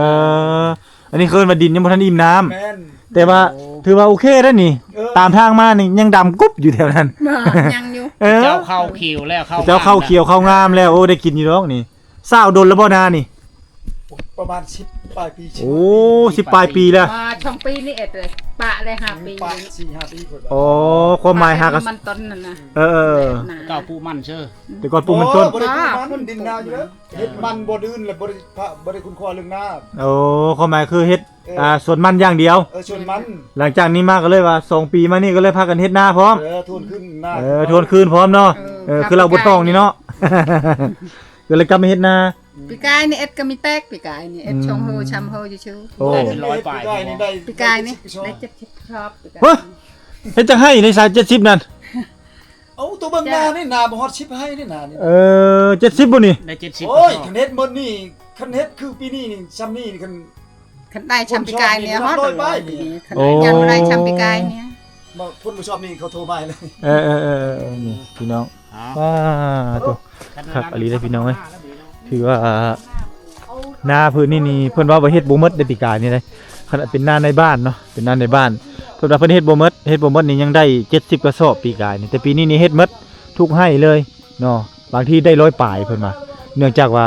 ອັນນີ້ເອີ້ນວ່າດິນຍັງບໍ່ທັນອີ່ມນ້ຳ. ແມ່ນ ແຕ່ວ່າ ໂອ້ ຖືວ່າໂອເຄແລ້ວນີ້. ເອີ ຕາມທາງມານີ້ຍັງດຳກຸບຢູ່ແຖວນັ້ນ ຍັງຢູ່. ເອີ ເຈົ້າເຂົ້າຂຽວແລ້ວ ເຂົ້າ ເຈົ້າເຂົ້າຂຽວເຂົ້າງາມແລ້ວ. ໂອ້ ໄດ້ກິນຢູ່ດອກນີ້. ຊາວດົນແລ້ວບໍ່ນານີ້? ປະມານສິບປາຍປີ. ໂອ້ ສິບປາຍປີແລ້ວ. ປະມານສອງປີນີ້ເອັດເລີຍ ປະໄດ້ຫ້າປີ ປະສີ່ຫ້າປີພຸ້ນ. ອໍ ຄວາມໝາຍຫາກະ ມັນຕົ້ນນັ້ນນະ. ເອີໆ ແຕ່ເກົ່າປູກມັນເຊີ ແຕ່ກ່ອນປູກມັນຕົ້ນ. ບໍ່ໄດ້ປູກມັນ ດິນນາຢູ່ເດີ ເຮັດມັນບໍ່ດື່ນ ແລ້ວບໍ່ໄດ້ ບໍ່ໄດ້ຄຸ້ນຄວ້າເລື່ອງນ້ຳ. ໂອ້ ຄວາມໝາຍຄືເຮັດ ເອີ ອ່າ ສວນມັນຢ່າງດຽວ. ເອີ ສວນມັນ. ຫຼັງຈາກນີ້ມາກໍເລີຍວ່າ ສອງປີມານີ້ກໍເລີຍພາກັນເຮັດນາພ້ອມ. ເອີ ທວນຄືນນາ ເອີ ທວນຄືນພ້ອມເນາະ. ເອີ ເອີ ຄືເຮົາບໍ່ຕ້ອງນີ້ເນາະ ກໍເລີຍກັບມາເຮັດນາ. ປີກາຍນີ້ເອັດກໍມີແຕກ ປີກາຍນີ້ເອັດ ອືມ ສອງໂຮສາມໂຮຢູ່ຊື່. ໂອ້ ໄດ້ເປັນຮ້ອຍປາຍ ປີກາຍນີ້ໄດ້ເຈັດສິບຊອບ. ເຮີ້ຍ ເຮັດຈັ່ງໃຫ້ໄດ້ຊາວເຈັດສິບນັ້ນ. ເອົາ ຕົວເບິ່ງນານີ້ ນາບໍ່ຮອດສິບໄຮ່ນີ້ນານີ້. ເອີ ເຈັດສິບບໍ່ນີ້? ໄດ້ເຈັດສິບ. ໂອ້ຍ ຄັນເຮັດໝົດນີ້ ຄັນເຮັດຄືປີນີ້ນີ້ ຊ່ຳນີ້ນີ້ ຄັນ ຄັນໄດ້ຊ່ຳປີກາຍນີ້ຮອດຮ້ອຍປາຍນີ້. ຄັນຍັງບໍ່ໄດ້ຊ່ຳປີກາຍນີ້ ບໍ່ ຄົນບໍ່ຊອບນີ້ເຂົາໂທມາໃຫ້ເລີຍ. ເອີໆໆໆ ນີ້ພີ່ນ້ອງ. ເອົາ ວ້າ ໂຕ ຄັກອີ່ຫຼີເດ້ພີ່ນ້ອງເອີຍ. ຖືວ່ານາພື້ນນີ້ນີ້ ເພິ່ນວ່າບໍ່ເຮັດບໍ່ໝົດເດ້ປີກາຍນີ້ເດ້. ຂະໜາດເປັນນາໃນບ້ານເນາະ ເປັນນາໃນບ້ານ ເພິ່ນວ່າເພິ່ນເຮັດບໍ່ໝົດ ເຮັດບໍ່ໝົດນີ້ຍັງໄດ້ເຈັດສິບກະສອບປີກາຍນີ້. ແຕ່ປີນີ້ນີ້ເຮັດໝົດທຸກໄຮ່ເລີຍເນາະ ບາງທີໄດ້ຮ້ອຍປາຍເພິ່ນວ່າ. ເນື່ອງຈາກວ່າ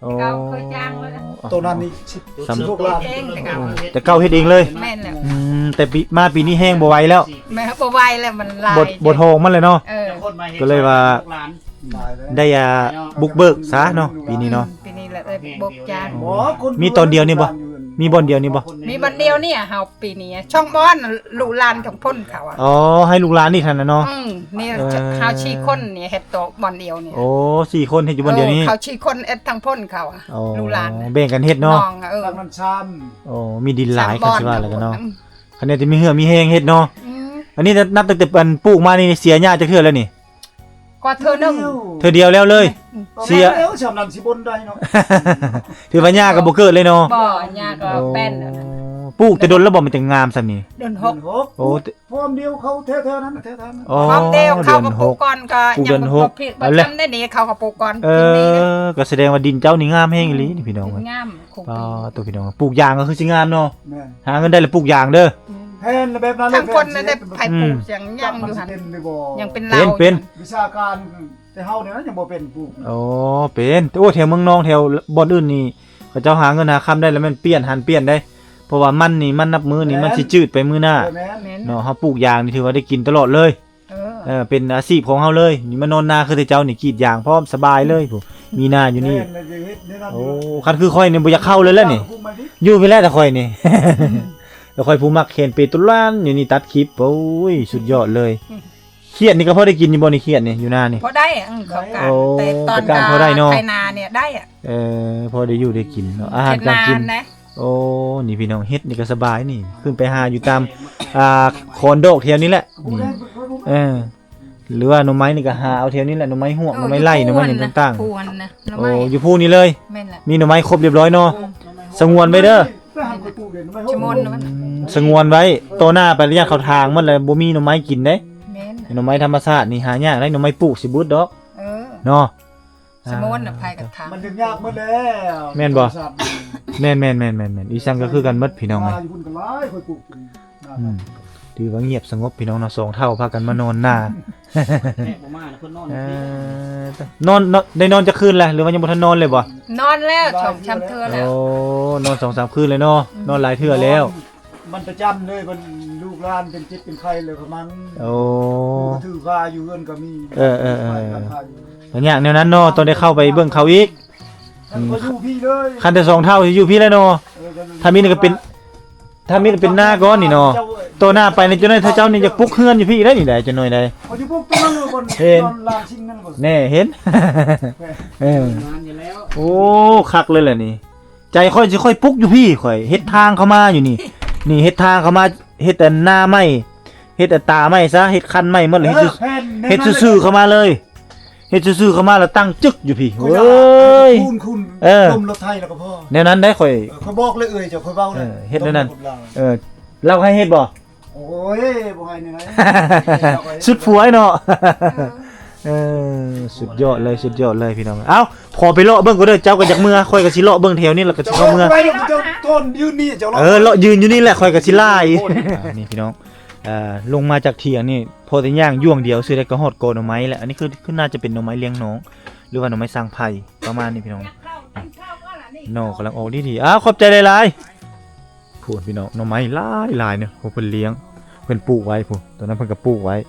ໂອ້ ເກົ່າເຄີຍຈ້າງເລີຍນະ ໂຕນັ້ນນີ້ສິບ ສິບຫົກລ້ານ ເອງແຕ່ເກົ່າ ໂອ້ ແຕ່ເກົ່າເຮັດເອງເລີຍ ແມ່ນແລ້ວ ອືມ ແຕ່ປີ ມາປີນີ້ແຮງບໍ່ໄຫວແລ້ວ ແມ່ນບໍ່ໄຫວແລ້ວ ມັນຫຼາຍ ບໍ່ ບໍ່ທອງມັນແຫຼະເນາະ ເອີ ກໍເລີຍວ່າ ຫຼາຍແລ້ວ ໄດ້ ອ່າ ບຸກເບີກຊະເນາະ ປີນີ້ເນາະ ອືມ ປີນີ້ແຫຼະໄດ້ບຸກເບີກຈ້າງ ອໍ ມີຕອນດຽວນີ້ບໍ່? ມີບ່ອນດຽວນີ້ບໍ່? ມີບ່ອນດຽວນີ້ ເຮົາ ປີນີ້ຊ່ອງບ່ອນລູກຫຼານທັງພຸ້ນເຂົາອະ ອໍ ໃຫ້ລູກຫຼານນີ້ຫັ້ນນະເນາະ ອືມ ນີ້ ເອີ ເຮົາສີ່ຄົນນີ້ເຮັດໂຕບ່ອນດຽວນີ້ ໂອ້ ສີ່ຄົນເຮັດຢູ່ບ່ອນດຽວນີ້ ເອີ ເຂົາສີ່ຄົນເຮັດທັງພຸ້ນເຂົາອະ ອໍ ລູກຫຼານ ແບ່ງກັນເຮັດເນາະ ນ້ອງ ເອີ ໂອ້ ມີດິນຫຼາຍ ຄັນຊິວ່າແລ້ວກໍເນາະ ອືມ ຄັນແມ່ນຈະມີເຫື່ອມີແຮງເຮັດເນາະ ອືມ ອັນນີ້ນັບຕັ້ງແຕ່ ອັນ ປູກມານີ້ເສຍຫຍ້າຈັກເທື່ອແລ້ວນີ້? ກວ່າເທື່ອໜຶ່ງ ເທື່ອດຽວແລ້ວເລີຍ ອືມ ເສຍແລ້ວ ຊ່ຳນັ້ນຊິບົນໄດ້ເນາະ ຖືວ່າຫຍ້າກໍບໍ່ເກີດເລີຍເນາະ ບໍ່ ຫຍ້າກໍ ໂອ້ ແປ້ນແລ້ວນັ້ນ ປູກແຕ່ດົນແລ້ວບໍ່ ມັນຈຶ່ງງາມຊ່ຳນີ້ ເດືອນຫົກ ເດືອນຫົກ ໂອ້ ພວມດຽວເຂົາແຖວໆນັ້ນ ແຖວໆນັ້ນ ອໍ ພວມດຽວເຂົາກໍປູກກ່ອນ ກໍຍັງບໍ່ ເດືອນຫົກ ບໍ່ ບໍ່ ບໍ່ ເອີ ກໍສະແດງວ່າດິນເຈົ້ານີ້ງາມແຮງອີ່ຫຼີນີ້ພີ່ນ້ອງເອີຍ ງາມ ຂອງ ອໍ ໂຕພີ່ນ້ອງ ປູກຢາງກໍຄືຊິງາມເນາະ ແມ່ນ ຫາເງິນໄດ້ແລ້ວປູກຢາງເດີ ແມ່ນ ແມ່ນແບບນັ້ນ ທາງຄົນນັ້ນໄດ້ໃຜປູກ ອືມ ຫຍັງ ຍັງຢູ່ຫັ້ນ ມັນຊິເປັນຫຼືບໍ່ ຍັງເປັນລາວ ເປັນ ເປັນ ວິຊາການ ແຕ່ເຮົານີ້ນະຍັງບໍ່ເປັນປູກ ໂອ້ ເປັນ ໂອ້ ແຖວເມືອງນອງ ແຖວບ່ອນອື່ນນີ້ ເຂົາເຈົ້າຫາເງິນຫາຄຳໄດ້ແລ້ວແມ່ນປ່ຽນຫັນປ່ຽນເດ້ ເພາະວ່າມັນນີ້ ມັນນັບມື້ນີ້ ແມ່ນ ມັນຊິຈືດໄປມື້ໜ້າ ເອີ ແມ່ນ ແມ່ນ ເນາະ ເຮົາປູກຢາງນີ້ຖືວ່າໄດ້ກິນຕະຫຼອດເລີຍ ເອີ ເອີ ເປັນອາຊີບຂອງເຮົາເລີຍ ນີ້ມານອນນາຄືແຕ່ເຈົ້ານີ້ ກຣີດຢາງພ້ອມ ສະບາຍເລີຍ ຜູ້ ມີນາຢູ່ນີ້ ແມ່ນ ເຮັດແນວນັ້ນ ໂອ້ ຢູ່ ຄັນຄືຂ້ອຍນີ້ບໍ່ຢາກເຂົ້າເລີຍແຫຼະນີ້ ຢູ່ພີ້ແຫຼະ ແຕ່ຂ້ອຍນີ້ ແຕ່ຂ້ອຍຜູ້ມັກແຂນເປຕຸລານຢູ່ນີ້ ຕັດຄລິບ ໂອ້ຍ ສຸດຍອດເລີຍ ອືມ ຄຽດນີ້ກໍພໍໄດ້ກິນຢູ່ບໍ່ນີ້ ຄຽດນີ້ ຢູ່ນານີ້? ພໍໄດ້ ອືມ ເຂົ້າການ ໂອ້ ແຕ່ຕອນ ເຂົ້າການພໍໄດ້ເນາະ ໄຖນານີ້ໄດ້ອະ ເອີ ພໍໄດ້ຢູ່ໄດ້ກິນເນາະ ອາຫານການກິນ ເຮັດນານນະ ໂອ້ ນີ້ພີ່ນ້ອງ ເຫັດນີ້ກໍສະບາຍນີ້ ຂຶ້ນໄປຫາຢູ່ຕາມ ອ່າ ຄອນດອກແຖວນີ້ແຫຼະ ນີ້ ເອີ ຫຼືວ່າໜໍ່ໄມ້ນີ້ກໍຫາເອົາແຖວນີ້ແຫຼະ ໜໍ່ໄມ້ຫວກ ເອີ ໜໍ່ໄມ້ໄລ່ ຢູ່ພູ ໜໍ່ໄມ້ຫຍັງຕ່າງໆ ຢູ່ພູນະ ໜໍ່ໄມ້ ໂອ້ ຢູ່ພູນີ້ເລີຍ ແມ່ນແຫຼະ ມີໜໍ່ໄມ້ຄົບຮຽບຮ້ອຍເນາະ ອືມ ສະຫງວນໄວ້ເດີ ໄປຫາຂ້ອຍປູກເດ້ ໜໍ່ໄມ້ຫົກ ອືມ ສະຫງວນໄວ້ ຕໍ່ໜ້າໄປລະຢ້ານເຂົາຖາງໝົດແລ້ວ ບໍ່ມີໜໍ່ໄມ້ກິນເດ້ ແມ່ນ ໜໍ່ໄມ້ທຳມະຊາດນີ້ຫາຍາກໄດ໋ ໜໍ່ໄມ້ປູກຊິເບິດດອກ ເອີ ເນາະ ສະໝວນນະ ອ່າ ໃຜກໍຖາມ ມັນຍາກໝົດແລ້ວ ແມ່ນບໍ່? ແມ່ນໆໆໆ ອີສັງກໍຄືກັນໝົດ ພີ່ນ້ອງເອີຍ ຢູ່ພຸ້ນກໍຫຼາຍ ຂ້ອຍປູກ ອືມ ຖືວ່າງຽບສະຫງົບ ພີ່ນ້ອງເນາະ ສອງເຖົ້າພາກັນມານອນນາ ແຂກບໍ່ມານະ ເພິ່ນນອນ ເອີ ນອນ ນອນ ໄດ້ນອນຈັກຄືນແລ້ວ ຫຼືວ່າຍັງບໍ່ທັນນອນເລີຍບໍ່? ນອນແລ້ວ ສອງສາມເທື່ອແລ້ວ ໂອ້ ນອນສອງສາມຄືນເລີຍເນາະ ອືມ ນອນຫຼາຍເທື່ອແລ້ວ ມັນປະຈຳເລີຍ ເພິ່ນ ລູກຫຼານເປັນເຈັບເປັນໄຂ້ແລ້ວກໍມັນ ໂອ້ ຖືພາຢູ່ເຮືອນກໍມີ ເອີໆໆ ກໍຍາກແນວນັ້ນເນາະ ຕ້ອງໄດ້ເຂົ້າໄປເບິ່ງເຂົາອີກ ຄັນ ອືມ ຂ້ອຍຢູ່ພີ້ເລີຍ ຄັນແຕ່ສອງເຖົ້າຊິຢູ່ພີ້ແຫຼະເນາະ ເອີ ທຳອິດກໍເປັນ ທຳອິດເປັນໜ້າກ່ອນນີ້ເນາະ ຕໍ່ໜ້າໄປນີ້ ເຈົ້າໜ້ອຍເຈົ້ານີ້ຢາກປຸກເຮືອນຢູ່ພີ້ໄດ໋ນີ້ໄດ໋ ເຈົ້າໜ້ອຍໄດ໋ ຂ້ອຍຊິປຸກຕົວນັ້ນເລີຍ ບ່ອນ ເຫັນ ນອນລານຊິງນັ້ນ ແນ່ ເຫັນ ເອີ ນານຢູ່ແລ້ວ ໂອ້ ຄັກເລີຍແຫຼະນີ້ ໃຈຂ້ອຍຊິຄ່ອຍປຸກຢູ່ພີ້ ຂ້ອຍເຮັດທາງເຂົ້າມາຢູ່ນີ້ ນີ້ເຮັດທາງເຂົ້າມາ ເຮັດອັນໜ້າໃໝ່ ເຮັດອັນຕາໃໝ່ຊະ ເຮັດຄັນໃໝ່ໝົດ ເອີ ເຮັດ ແມ່ນ ແມ່ນ ເຮັດຊື່ໆເຂົ້າມາເລີຍ ເຮັດຊື່ໆເຂົ້າມາແລ້ວຕັ້ງຈຶກຢູ່ພີ້ ຂ້ອຍຢາກ ເອີຍ ເຮັດຄູນໆ ເອີ ລົມລົດໄຖແລ້ວກໍພໍ ແນວນັ້ນໄດ໋ຂ້ອຍ ເອີ ຂ້ອຍບອກເລີຍເອີຍ ເຈົ້າ ຂ້ອຍເວົ້າເລີຍ ເອີ ເຮັດແນວນັ້ນ ເອີ ລາວໃຫ້ເຮັດບໍ່? ໂອ້ຍ ບໍ່ໃຫ້ແນວໃດ ສຸດຜົວເນາະ ເອີ ເອີ ສຸດຍອດເລີຍ ສຸດຍອດເລີຍ ພີ່ນ້ອງ ເອົ້າ ຂໍໄປເລາະເບິ່ງກ່ອນເດີ ເຈົ້າກໍຢາກເມືອ ຂ້ອຍກໍຊິເລາະເບິ່ງແຖວນີ້ ແລ້ວກໍຊິເຂົ້າເມືອ ເຈົ້າ ເຈົ້າ ເຈົ້າ ເຈົ້າ ເຈົ້າຢືນຢູ່ນີ້ ເຈົ້າ ເອີ ເລາະຢືນຢູ່ນີ້ແຫຼະ ຂ້ອຍກໍຊິລາຍ ອ່າ ນີ້ ພີ່ນ້ອງ ເອີ ລົງມາຈາກຖຽງນີ້ ພໍແຕ່ຍ່າງຢ່ວງດຽວຊື່ໃດກໍຮອດກອໜໍ່ໄມ້ແລ້ວ ອັນນີ້ຄື ຄືໜ້າຈະເປັນໜໍ່ໄມ້ລຽງນ້ອງ ຫຼືວ່າໜໍ່ໄມ້ສ້າງໄຜ່ ປະມານນີ້ ພີ່ນ້ອງ ໜໍ່ກຳລັງອອກດີໆ ອ້າວ ຂອບໃຈຫຼາຍໆ ພຸ້ນ ພີ່ນ້ອງ ໜໍ່ໄມ້ຫຼາຍໆເນາະ ໂອ້ ເພິ່ນລ້ຽງ ເພິ່ນປູກໄວ້ພຸ້ນ ຕອນນັ້ນເພິ່ນກໍປູກໄວ້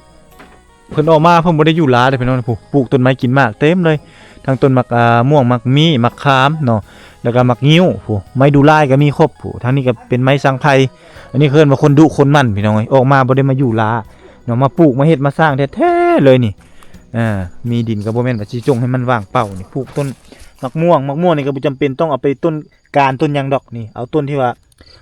ເພິ່ນອອກມາເພິ່ນບໍ່ໄດ້ຢູ່ລາເດ້ ພີ່ນ້ອງ ຜູ້ ປູກຕົ້ນໄມ້ກິນໝາກເຕັມເລີຍ ທັງຕົ້ນໝາກ ອ່າ ມ່ວງ ໝາກມີ້ ໝາກຂາມເນາະ ແລ້ວກໍໝາກງິ້ວ ຜູ້ ໄມ້ດູ່ລາຍກໍມີຄົບ ຜູ້ ທາງນີ້ກໍເປັນໄມ້ສັງໄພ ອັນນີ້ເອີ້ນວ່າຄົນດຸຄົນໝັ່ນ ພີ່ນ້ອງເອີຍ ອອກມາບໍ່ໄດ້ມາຢູ່ລາເນາະ ມາປູກມາເຮັດມາສ້າງແທ້ໆເລີຍນີ້ ອ່າ ມີດິນກໍບໍ່ແມ່ນວ່າຊິຈົ່ງໃຫ້ມັນວ່າງເປົ່ານີ້ ປູກຕົ້ນໝາກມ່ວງ ໝາກມ່ວງນີ້ກໍບໍ່ຈຳເປັນຕ້ອງເອົາໄປຕົ້ນການຕົ້ນຫຍັງດອກ ນີ້ ເອົາຕົ້ນທີ່ວ່າ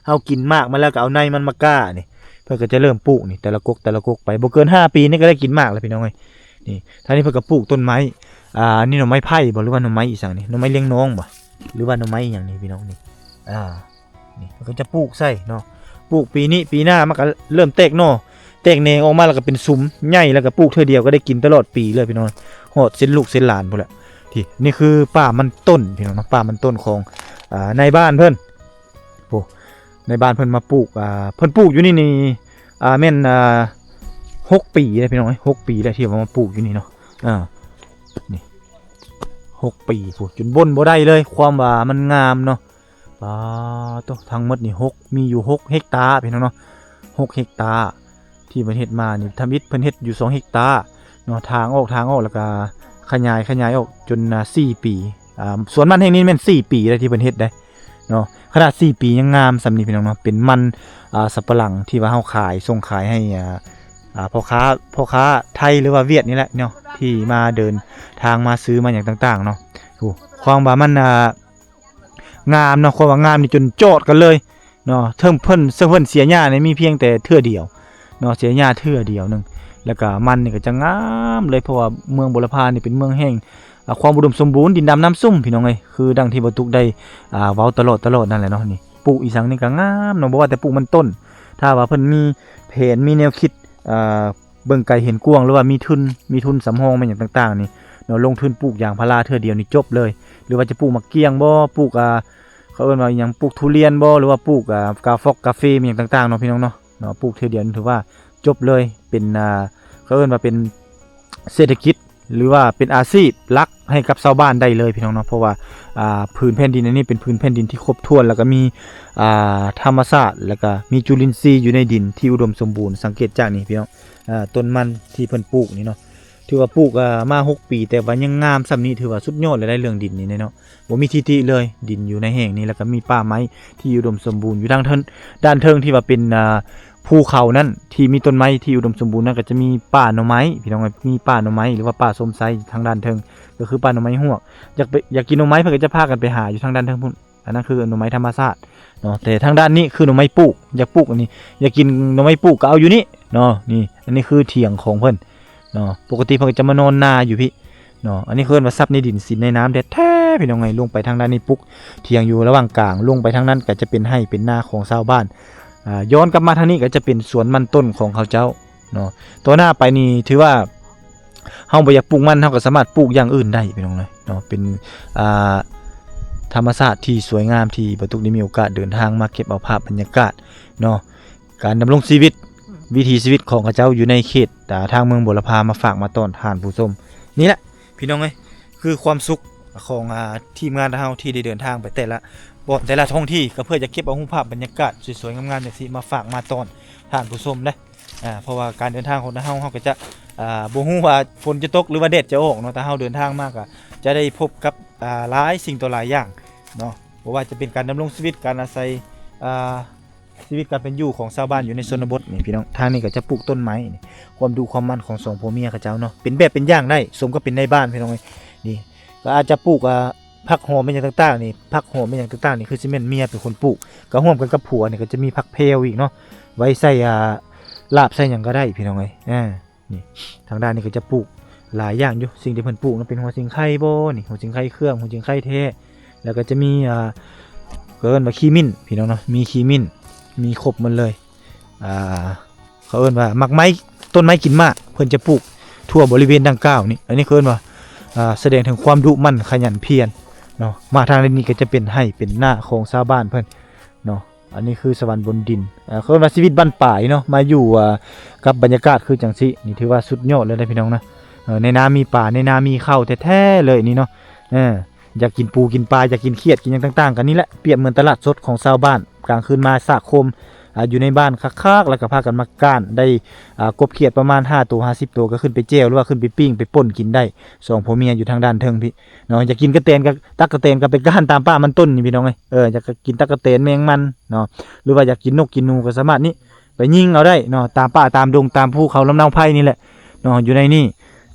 ເຮົາກິນໝາກມັນແລ້ວກໍເອົາໃນມັນມາກ້ານີ້ ເພິ່ນກໍຈະເລີ່ມປູກນີ້ ແຕ່ລະກົກ ແຕ່ລະກົກໄປ ບໍ່ເກີນຫ້າປີນີ້ກໍໄດ້ກິນໝາກແລ້ວ ພີ່ນ້ອງເອີຍ ນີ້ ທາງນີ້ເພິ່ນກໍປູກຕົ້ນໄມ້ ອ່າ ນີ້ໜໍ່ໄມ້ໄຜ່ບໍ່ ຫຼືວ່າໜໍ່ໄມ້ອີ່ສັງນີ້ ໜໍ່ໄມ້ລຽງນ້ອງບໍ່ ຫຼືວ່າໜໍ່ໄມ້ອີ່ຫຍັງນີ້ ພີ່ນ້ອງນີ້ ອ່າ ນີ້ເພິ່ນກໍຈະປູກໃສ່ເນາະ ປູກປີນີ້ ປີໜ້າມັນກໍເລີ່ມແຕກໜໍ່ ແຕກແໜງອອກມາ ແລ້ວກໍເປັນສຸມໃຫຍ່ ແລ້ວກໍປູກເທື່ອດຽວກໍໄດ້ກິນຕະຫຼອດປີເລີຍ ພີ່ນ້ອງ ຮອດເຊັ່ນລູກເຊັ່ນຫຼານພຸ້ນແຫຼະ ທີ່ ນີ້ຄືປ່າມັນຕົ້ນ ພີ່ນ້ອງເນາະ ປ່າມັນຕົ້ນຂອງ ອ່າ ນາຍບ້ານເພິ່ນ ໂອ້ ໃນບ້ານເພິ່ນມາປູກ ອ່າ ເພິ່ນປູກຢູ່ນີ້ນີ້ ອ່າ ແມ່ນ ອ່າ ຫົກປີແລ້ວ ພີ່ນ້ອງເອີຍ ຫົກປີແລ້ວທີ່ວ່າມາປູກຢູ່ນີ້ເນາະ ອ່າ ນີ້ ໂອ້ ຫົກປີພຸ້ນ ຈົນບົ່ນບໍ່ໄດ້ເລີຍ ຄວາມວ່າມັນງາມເນາະ. ປາໂຕ ທັງໝົດນີ້ຫົກ ມີຢູ່ຫົກເຮັກຕາ ພີ່ນ້ອງເນາະ ຫົກເຮັກຕາ ທີ່ເພິ່ນເຮັດມານີ້ ທຳອິດເພິ່ນເຮັດຢູ່ສອງເຮັກຕາເນາະ ຖາງອອກ ຖາງອອກ ແລ້ວກະຂະຫຍາຍ ຂະຫຍາຍອອກຈົນ ອ່າ ສີ່ປີ. ອ່າ ສວນມັນແຫ່ງນີ້ແມ່ນສີ່ປີແລ້ວທີ່ເພິ່ນເຮັດໄດ໋ເນາະ ຂະໜາດສີ່ປີຍັງງາມສ່ຳນີ້ ພີ່ນ້ອງເນາະ. ເປັນມັນ ອ່າ ສຳປະຫຼັງທີ່ວ່າເຮົາຂາຍ ສົ່ງຂາຍໃຫ້ ອ່າ ອ່າ ພໍ່ຄ້າ ພໍ່ຄ້າໄທ ຫຼືວ່າຫວຽດນີ້ແຫຼະເນາະ ທີ່ມາເດີນທາງມາຊື້ມາຫຍັງຕ່າງໆເນາະ. ໂອ້ ຄວາມວ່າມັນ ອ່າ ງາມເນາະ ຄວາມວ່າງາມນີ້ຈົນຈອດກັນເລີຍເນາະ. ເຖິງເພິ່ນ ເຊິ່ງເພິ່ນເສຍຫຍ້ານີ້ມີພຽງແຕ່ເທື່ອດຽວເນາະ ເສຍຫຍ້າເທື່ອດຽວໜຶ່ງ ແລ້ວກະມັນນີ້ກໍຈະງາມເລີຍ ເພາະວ່າເມືອງບົວລະພານີ້ເປັນເມືອງແຫ່ງ ອ່າ ຄວາມອຸດົມສົມບູນ ດິນດຳນ້ຳຊຸ່ມ ພີ່ນ້ອງເອີຍ. ຄືດັ່ງທີ່ບ່າວຕຸກໄດ້ ອ່າ ເວົ້າຕະຫຼອດ ຕະຫຼອດນັ້ນແຫຼະເນາະ. ນີ້ປູກອີ່ສັງນີ້ກໍງາມເນາະ ບໍ່ວ່າແຕ່ປູກມັນຕົ້ນ ຖ້າວ່າເພິ່ນມີແຜນ ມີແນວຄິດ ອ່າ ເບິ່ງໄກເຫັນກວ້າງ ຫຼືວ່າມີທຶນ ມີທຶນສຳຮອງແມ່ນຫຍັງຕ່າງໆນີ້ເນາະ ລົງທຶນປູກຢາງພາລາເທື່ອດຽວນີ້ຈົບເລີຍ ຫຼືວ່າຈະປູກໝາກກ້ຽງບໍ ປູກ ອ່າ ເຂົາເອີ້ນວ່າອີ່ຫຍັງ ປູກທຸລຽນບໍ ຫຼືວ່າປູກ ອ່າ ກາຟອກກາເຟແມ່ນຫຍັງຕ່າງໆເນາະ ພີ່ນ້ອງເນາະ. ເນາະ ປູກເທື່ອດຽວນີ້ຖືວ່າຈົບເລີຍ ເປັນ ອ່າ ເຂົາເອີ້ນວ່າເປັນເສດຖະກິດ ຫຼືວ່າເປັນອາຊີບຫຼັກໃຫ້ກັບຊາວບ້ານໄດ້ເລີຍ ພີ່ນ້ອງເນາະ. ເພາະວ່າ ອ່າ ພື້ນແຜ່ນດິນອັນນີ້ເປັນພື້ນແຜ່ນດິນທີ່ຄົບຖ້ວນ ແລ້ວກໍມີ ອ່າ ທຳມະຊາດ ແລ້ວກໍມີຈຸລິນຊີຢູ່ໃນດິນທີ່ອຸດົມສົມບູນ. ສັງເກດຈາກນີ້ ພີ່ນ້ອງ ອ່າ ຕົ້ນມັນທີ່ເພິ່ນປູກນີ້ເນາະ ຖືວ່າປູກ ອ່າ ມາຫົກປີ ແຕ່ວ່າຍັງງາມສ່ຳນີ້ ຖືວ່າສຸດຍອດແລ້ວໄດ໋ ເລື່ອງດິນນີ້ເນາະ ບໍ່ມີທິຕິເລີຍ. ດິນຢູ່ໃນແຫ່ງນີ້ ແລ້ວກໍມີປ່າໄມ້ທີ່ອຸດົມສົມບູນ ຢູ່ທາງເທິງ ດ້ານເທິງທີ່ວ່າເປັນ ອ່າ ພູເຂົານັ້ນ ທີ່ມີຕົ້ນໄມ້ທີ່ອຸດົມສົມບູນນັ້ນ ກໍຈະມີປ່າໜໍ່ໄມ້ ພີ່ນ້ອງເອີຍ ມີປ່າໜໍ່ໄມ້ ຫຼືວ່າປ່າຊົມໄຊທາງດ້ານເທິງ ກໍຄືປ່າໜໍ່ໄມ້ຮວກ. ຢາກໄປ ຢາກກິນໜໍ່ໄມ້ ເພິ່ນກໍຈະພາກັນໄປຫາຢູ່ທາງດ້ານເທິງພຸ້ນ ອັນນັ້ນຄືໜໍ່ໄມ້ທຳມະຊາດເນາະ ແຕ່ທາງດ້ານນີ້ຄືໜໍ່ໄມ້ປູກ ຢາກປູກອັນນີ້ ຢາກກິນໜໍ່ໄມ້ປູກກໍເອົາຢູ່ນີ້ເນາະ. ນີ້ ອັນນີ້ຄືຖຽງຂອງເພິ່ນເນາະ ປົກກະຕິເພິ່ນກໍຈະມານອນນາຢູ່ພີ້ເນາະ. ອັນນີ້ເອີ້ນວ່າຊັບໃນດິນສິນໃນນ້ຳແທ້ໆ ພີ່ນ້ອງເອີຍ. ລົງໄປທາງດ້ານນີ້ ປຸກຖຽງຢູ່ລະຫວ່າງກາງ ລົງໄປທາງນັ້ນກໍຈະເປັນໄຮ່ເປັນນາຂອງຊາວບ້ານ ອ່າ ຍ້ອນກັບມາທາງນີ້ກໍຈະເປັນສວນມັນຕົ້ນຂອງເຂົາເຈົ້າເນາະ. ຕໍ່ໜ້າໄປນີ້ຖືວ່າ ເຮົາບໍ່ຢາກປູກມັນ ເຮົາກໍສາມາດປູກຢ່າງອື່ນໄດ້ ພີ່ນ້ອງເອີຍເນາະ. ເປັນ ອ່າ ທຳມະຊາດທີ່ສວຍງາມ ທີ່ບ່າວຕຸກໄດ້ມີໂອກາດເດີນທາງມາເກັບເອົາພາບບັນຍາກາດເນາະ ການດຳລົງຊີວິດ ວິຖີຊີວິດຂອງເຂົາເຈົ້າຢູ່ໃນເຂດ ອ່າ ທາງເມືອງບົວລະພາ ມາຝາກມາຕ້ອນທ່ານຜູ້ຊົມ. ນີ້ແຫຼະ ພີ່ນ້ອງເອີຍ ຄືຄວາມສຸກຂອງ ອ່າ ທີມງານເຮົາທີ່ໄດ້ເດີນທາງໄປແຕ່ລະບ່ອນ ແຕ່ລະທ້ອງທີ່ ກໍເພື່ອຈະເກັບເອົາຮູບພາບບັນຍາກາດສວຍໆງາມໆ ຈັ່ງຊີ້ ມາຝາກມາຕ້ອນທ່ານຜູ້ຊົມເດ້. ອ່າ ເພາະວ່າການເດີນທາງຂອງເຮົາ ເຮົາກໍຈະ ອ່າ ບໍ່ຮູ້ວ່າຝົນຈະຕົກ ຫຼືວ່າແດດຈະອອກເນາະ ແຕ່ເຮົາເດີນທາງມາກໍຈະໄດ້ພົບກັບ ອ່າ ຫຼາຍສິ່ງຕໍ່ຫຼາຍຢ່າງເນາະ ບໍ່ວ່າຈະເປັນການດຳລົງຊີວິດ ການອາໄສ ອ່າ ຊີວິດການເປັນຢູ່ຂອງຊາວບ້ານຢູ່ໃນຊົນນະບົດນີ້ ພີ່ນ້ອງ. ທາງນີ້ກໍຈະປູກຕົ້ນໄມ້ນີ້ ຄວາມດຸຄວາມໝັ່ນຂອງສອງຜົວເມຍເຂົາເຈົ້າເນາະ ເປັນແບບເປັນຢ່າງໄດ້ ສົມກັບເປັນນາຍບ້ານ ພີ່ນ້ອງເອີຍ. ນີ້ກໍອາດຈະປູກ ອ່າ ຜັກຫອມແມ່ນຫຍັງຕ່າງໆນີ້ ຜັກຫອມແມ່ນຫຍັງຕ່າງໆນີ້ ຄືຊິແມ່ນເມຍເປັນຄົນປູກ ກໍຮ່ວມກັນກັບຜົວນີ້ ກໍຈະມີຜັກແພວອີກເນາະ ໄວ້ໃສ່ ອ່າ ລາບໃສ່ຫຍັງກໍໄດ້ ພີ່ນ້ອງເອີຍ. ອ່າ ນີ້ ທາງດ້ານນີ້ກໍຈະປູກຫຼາຍຢ່າງຢູ່ ສິ່ງທີ່ເພິ່ນປູກເນາະ ເປັນຫົວສິງໄຄບໍ ນີ້ ຫົວສິງໄຄເຄື່ອງ ຫົວສິງໄຄແທ້ ແລ້ວກໍຈະມີ ອ່າ ເອີ້ນວ່າຂີ້ມິ້ນ ພີ່ນ້ອງເນາະ ມີຂີ້ມິ້ນ ມີຄົບໝົດເລີຍ. ອ່າ ເຂົາເອີ້ນວ່າໝາກໄມ້ ຕົ້ນໄມ້ກິນໝາກ ເພິ່ນຈະປູກທົ່ວບໍລິເວນດັ່ງກ່າວນີ້ ອັນນີ້ເຂົາເອີ້ນວ່າ ອ່າ ສະແດງເຖິງຄວາມດຸໝັ່ນຂະຫຍັນພຽນເນາະ. ມາທາງດ້ານນີ້ກໍຈະເປັນໄຮ່ເປັນນາຂອງຊາວບ້ານເພິ່ນເນາະ. ອັນນີ້ຄືສະຫວັນບົນດິນ ເອີ ເຂົາເອີ້ນວ່າຊີວິດບັ້ນປາຍເນາະ ມາຢູ່ ເອີ ກັບບັນຍາກາດຄືຈັ່ງຊີ້ ນີ້ຖືວ່າສຸດຍອດເລີຍນະ ພີ່ນ້ອງນະ. ເອີ ໃນນາມີປາ ໃນນາມີເຂົ້າແທ້ໆເລີຍນີ້ເນາະ. ເອີ ຢາກກິນປູກິນປາ ຢາກກິນຂຽດ ກິນຫຍັງຕ່າງໆ ກໍນີ້ແຫຼະ ປຽບເໝືອນຕະຫຼາດສົດຂອງຊາວບ້ານ ກາງຄືນມາສະສົມ ອ່າ ຢູ່ໃນບ້ານຄັກໆ ແລ້ວກໍພາກັນມາກ້ານ ໄດ້ ອ່າ ກົບຂຽດປະມານຫ້າໂຕ ຫ້າສິບໂຕ ກໍຂຶ້ນໄປແຈ່ວ ຫຼືວ່າຂຶ້ນໄປປີ້ງ ໄປປົ່ນກິນໄດ້ ສອງຜົວເມຍຢູ່ທາງດ້ານເທິງພີ້ເນາະ. ຢາກກິນກະແຕນ ກໍ ຕັກກະແຕນກໍໄປກ້ານຕາມປ່າມັນຕົ້ນນີ້ ພີ່ນ້ອງເອີຍ. ເອີ ຢາກກິນຕັກກະແຕນ ແມງມັນເນາະ ຫຼືວ່າຢາກກິນນົກກິນໜູ ກໍສາມາດນີ້ ໄປຍິງເອົາໄດ້ເນາະ ຕາມປ່າຕາມດົງ ຕາມພູເຂົາລຳເນົາໄຜ່ນີ້ແຫຼະເນາະ. ຢູ່ໃນນີ້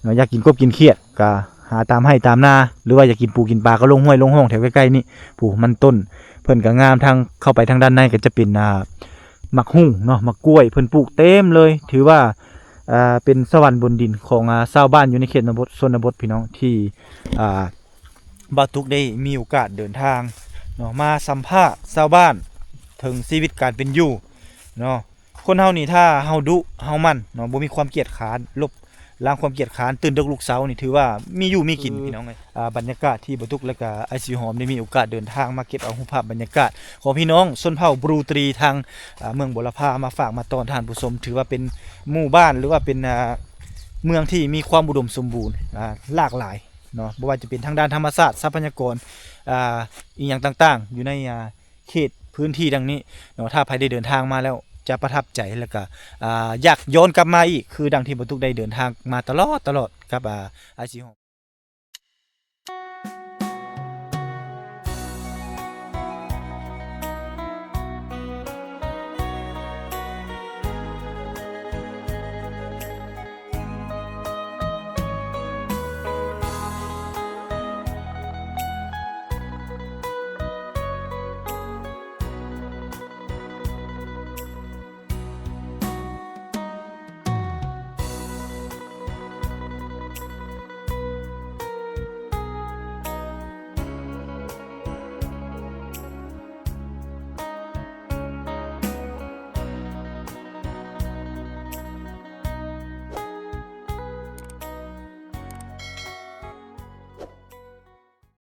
ເນາະ ຢາກກິນກົບກິນຂຽດ ກໍຫາຕາມໄຮ່ຕາມນາ ຫຼືວ່າຢາກກິນປູກິນປາ ກໍລົງຫ້ວຍລົງຮ່ອງແຖວໃກ້ໆນີ້. ຜູ້ມັນຕົ້ນເພິ່ນກໍງາມ ທາງເຂົ້າໄປທາງດ້ານໃນກໍຈະເປັນ ອ່າ ໝາກຫຸ່ງເນາະ ໝາກກ້ວຍ ເພິ່ນປູກເຕັມເລີຍ. ຖືວ່າ ອ່າ ເປັນສະຫວັນບົນດິນຂອງ ອ່າ ຊາວບ້ານຢູ່ໃນເຂດນະບົດ ຊົນນະບົດ ພີ່ນ້ອງ ທີ່ ອ່າ ບ່າວຕຸກໄດ້ມີໂອກາດເດີນທາງເນາະ ມາສຳພາດຊາວບ້ານເຖິງຊີວິດການເປັນຢູ່ເນາະ. ຄົນເຮົານີ້ ຖ້າເຮົາດຸ ເຮົາໝັ່ນເນາະ ບໍ່ມີຄວາມກຽດຄ້ານ ລົບລ້າງຄວາມກຽດຄ້ານ ຕື່ນເດິກລຸກເຊົ້ານີ້ ຖືວ່າມີຢູ່ມີກິນ ຄື ພີ່ນ້ອງເອີຍ. ອ່າ ບັນຍາກາດທີ່ບ່າວຕຸກ ແລະກະອ້າຍສີຫອມ ໄດ້ມີໂອກາດເດີນທາງມາເກັບເອົາຮູບພາບບັນຍາກາດຂອງພີ່ນ້ອງຊົນເຜົ່າບຣູຕຣີ ທາງ ອ່າ ເມືອງບົວລະພາ ມາຝາກມາຕ້ອນທ່ານຜູ້ຊົມ ຖືວ່າເປັນໝູ່ບ້ານ ຫຼືວ່າເປັນ ອ່າ ເມືອງທີ່ມີຄວາມອຸດົມສົມບູນ ອ່າ ຫຼາກຫຼາຍ ເນາະ ບໍ່ວ່າຈະເປັນທາງດ້ານທຳມະຊາດ ຊັບພະຍາກອນ ອ່າ ອີ່ຫຍັງຕ່າງໆ ຢູ່ໃນ ອ່າ ເຂດພື້ນທີ່ດັ່ງນີ້ເນາະ ຖ້າໃຜໄດ້ເດີນທາງມາແລ້ວຈະປະທັບໃຈ ແລ້ວກະ ອ່າ ຢາກຍ້ອນກັບມາອີກ ຄືດັ່ງທີ່ບ່າວຕຸກໄດ້ເດີນທາງມາຕະຫຼອດ ຕະຫຼອດກັບ ອ່າ ອ້າຍສີຫອມ.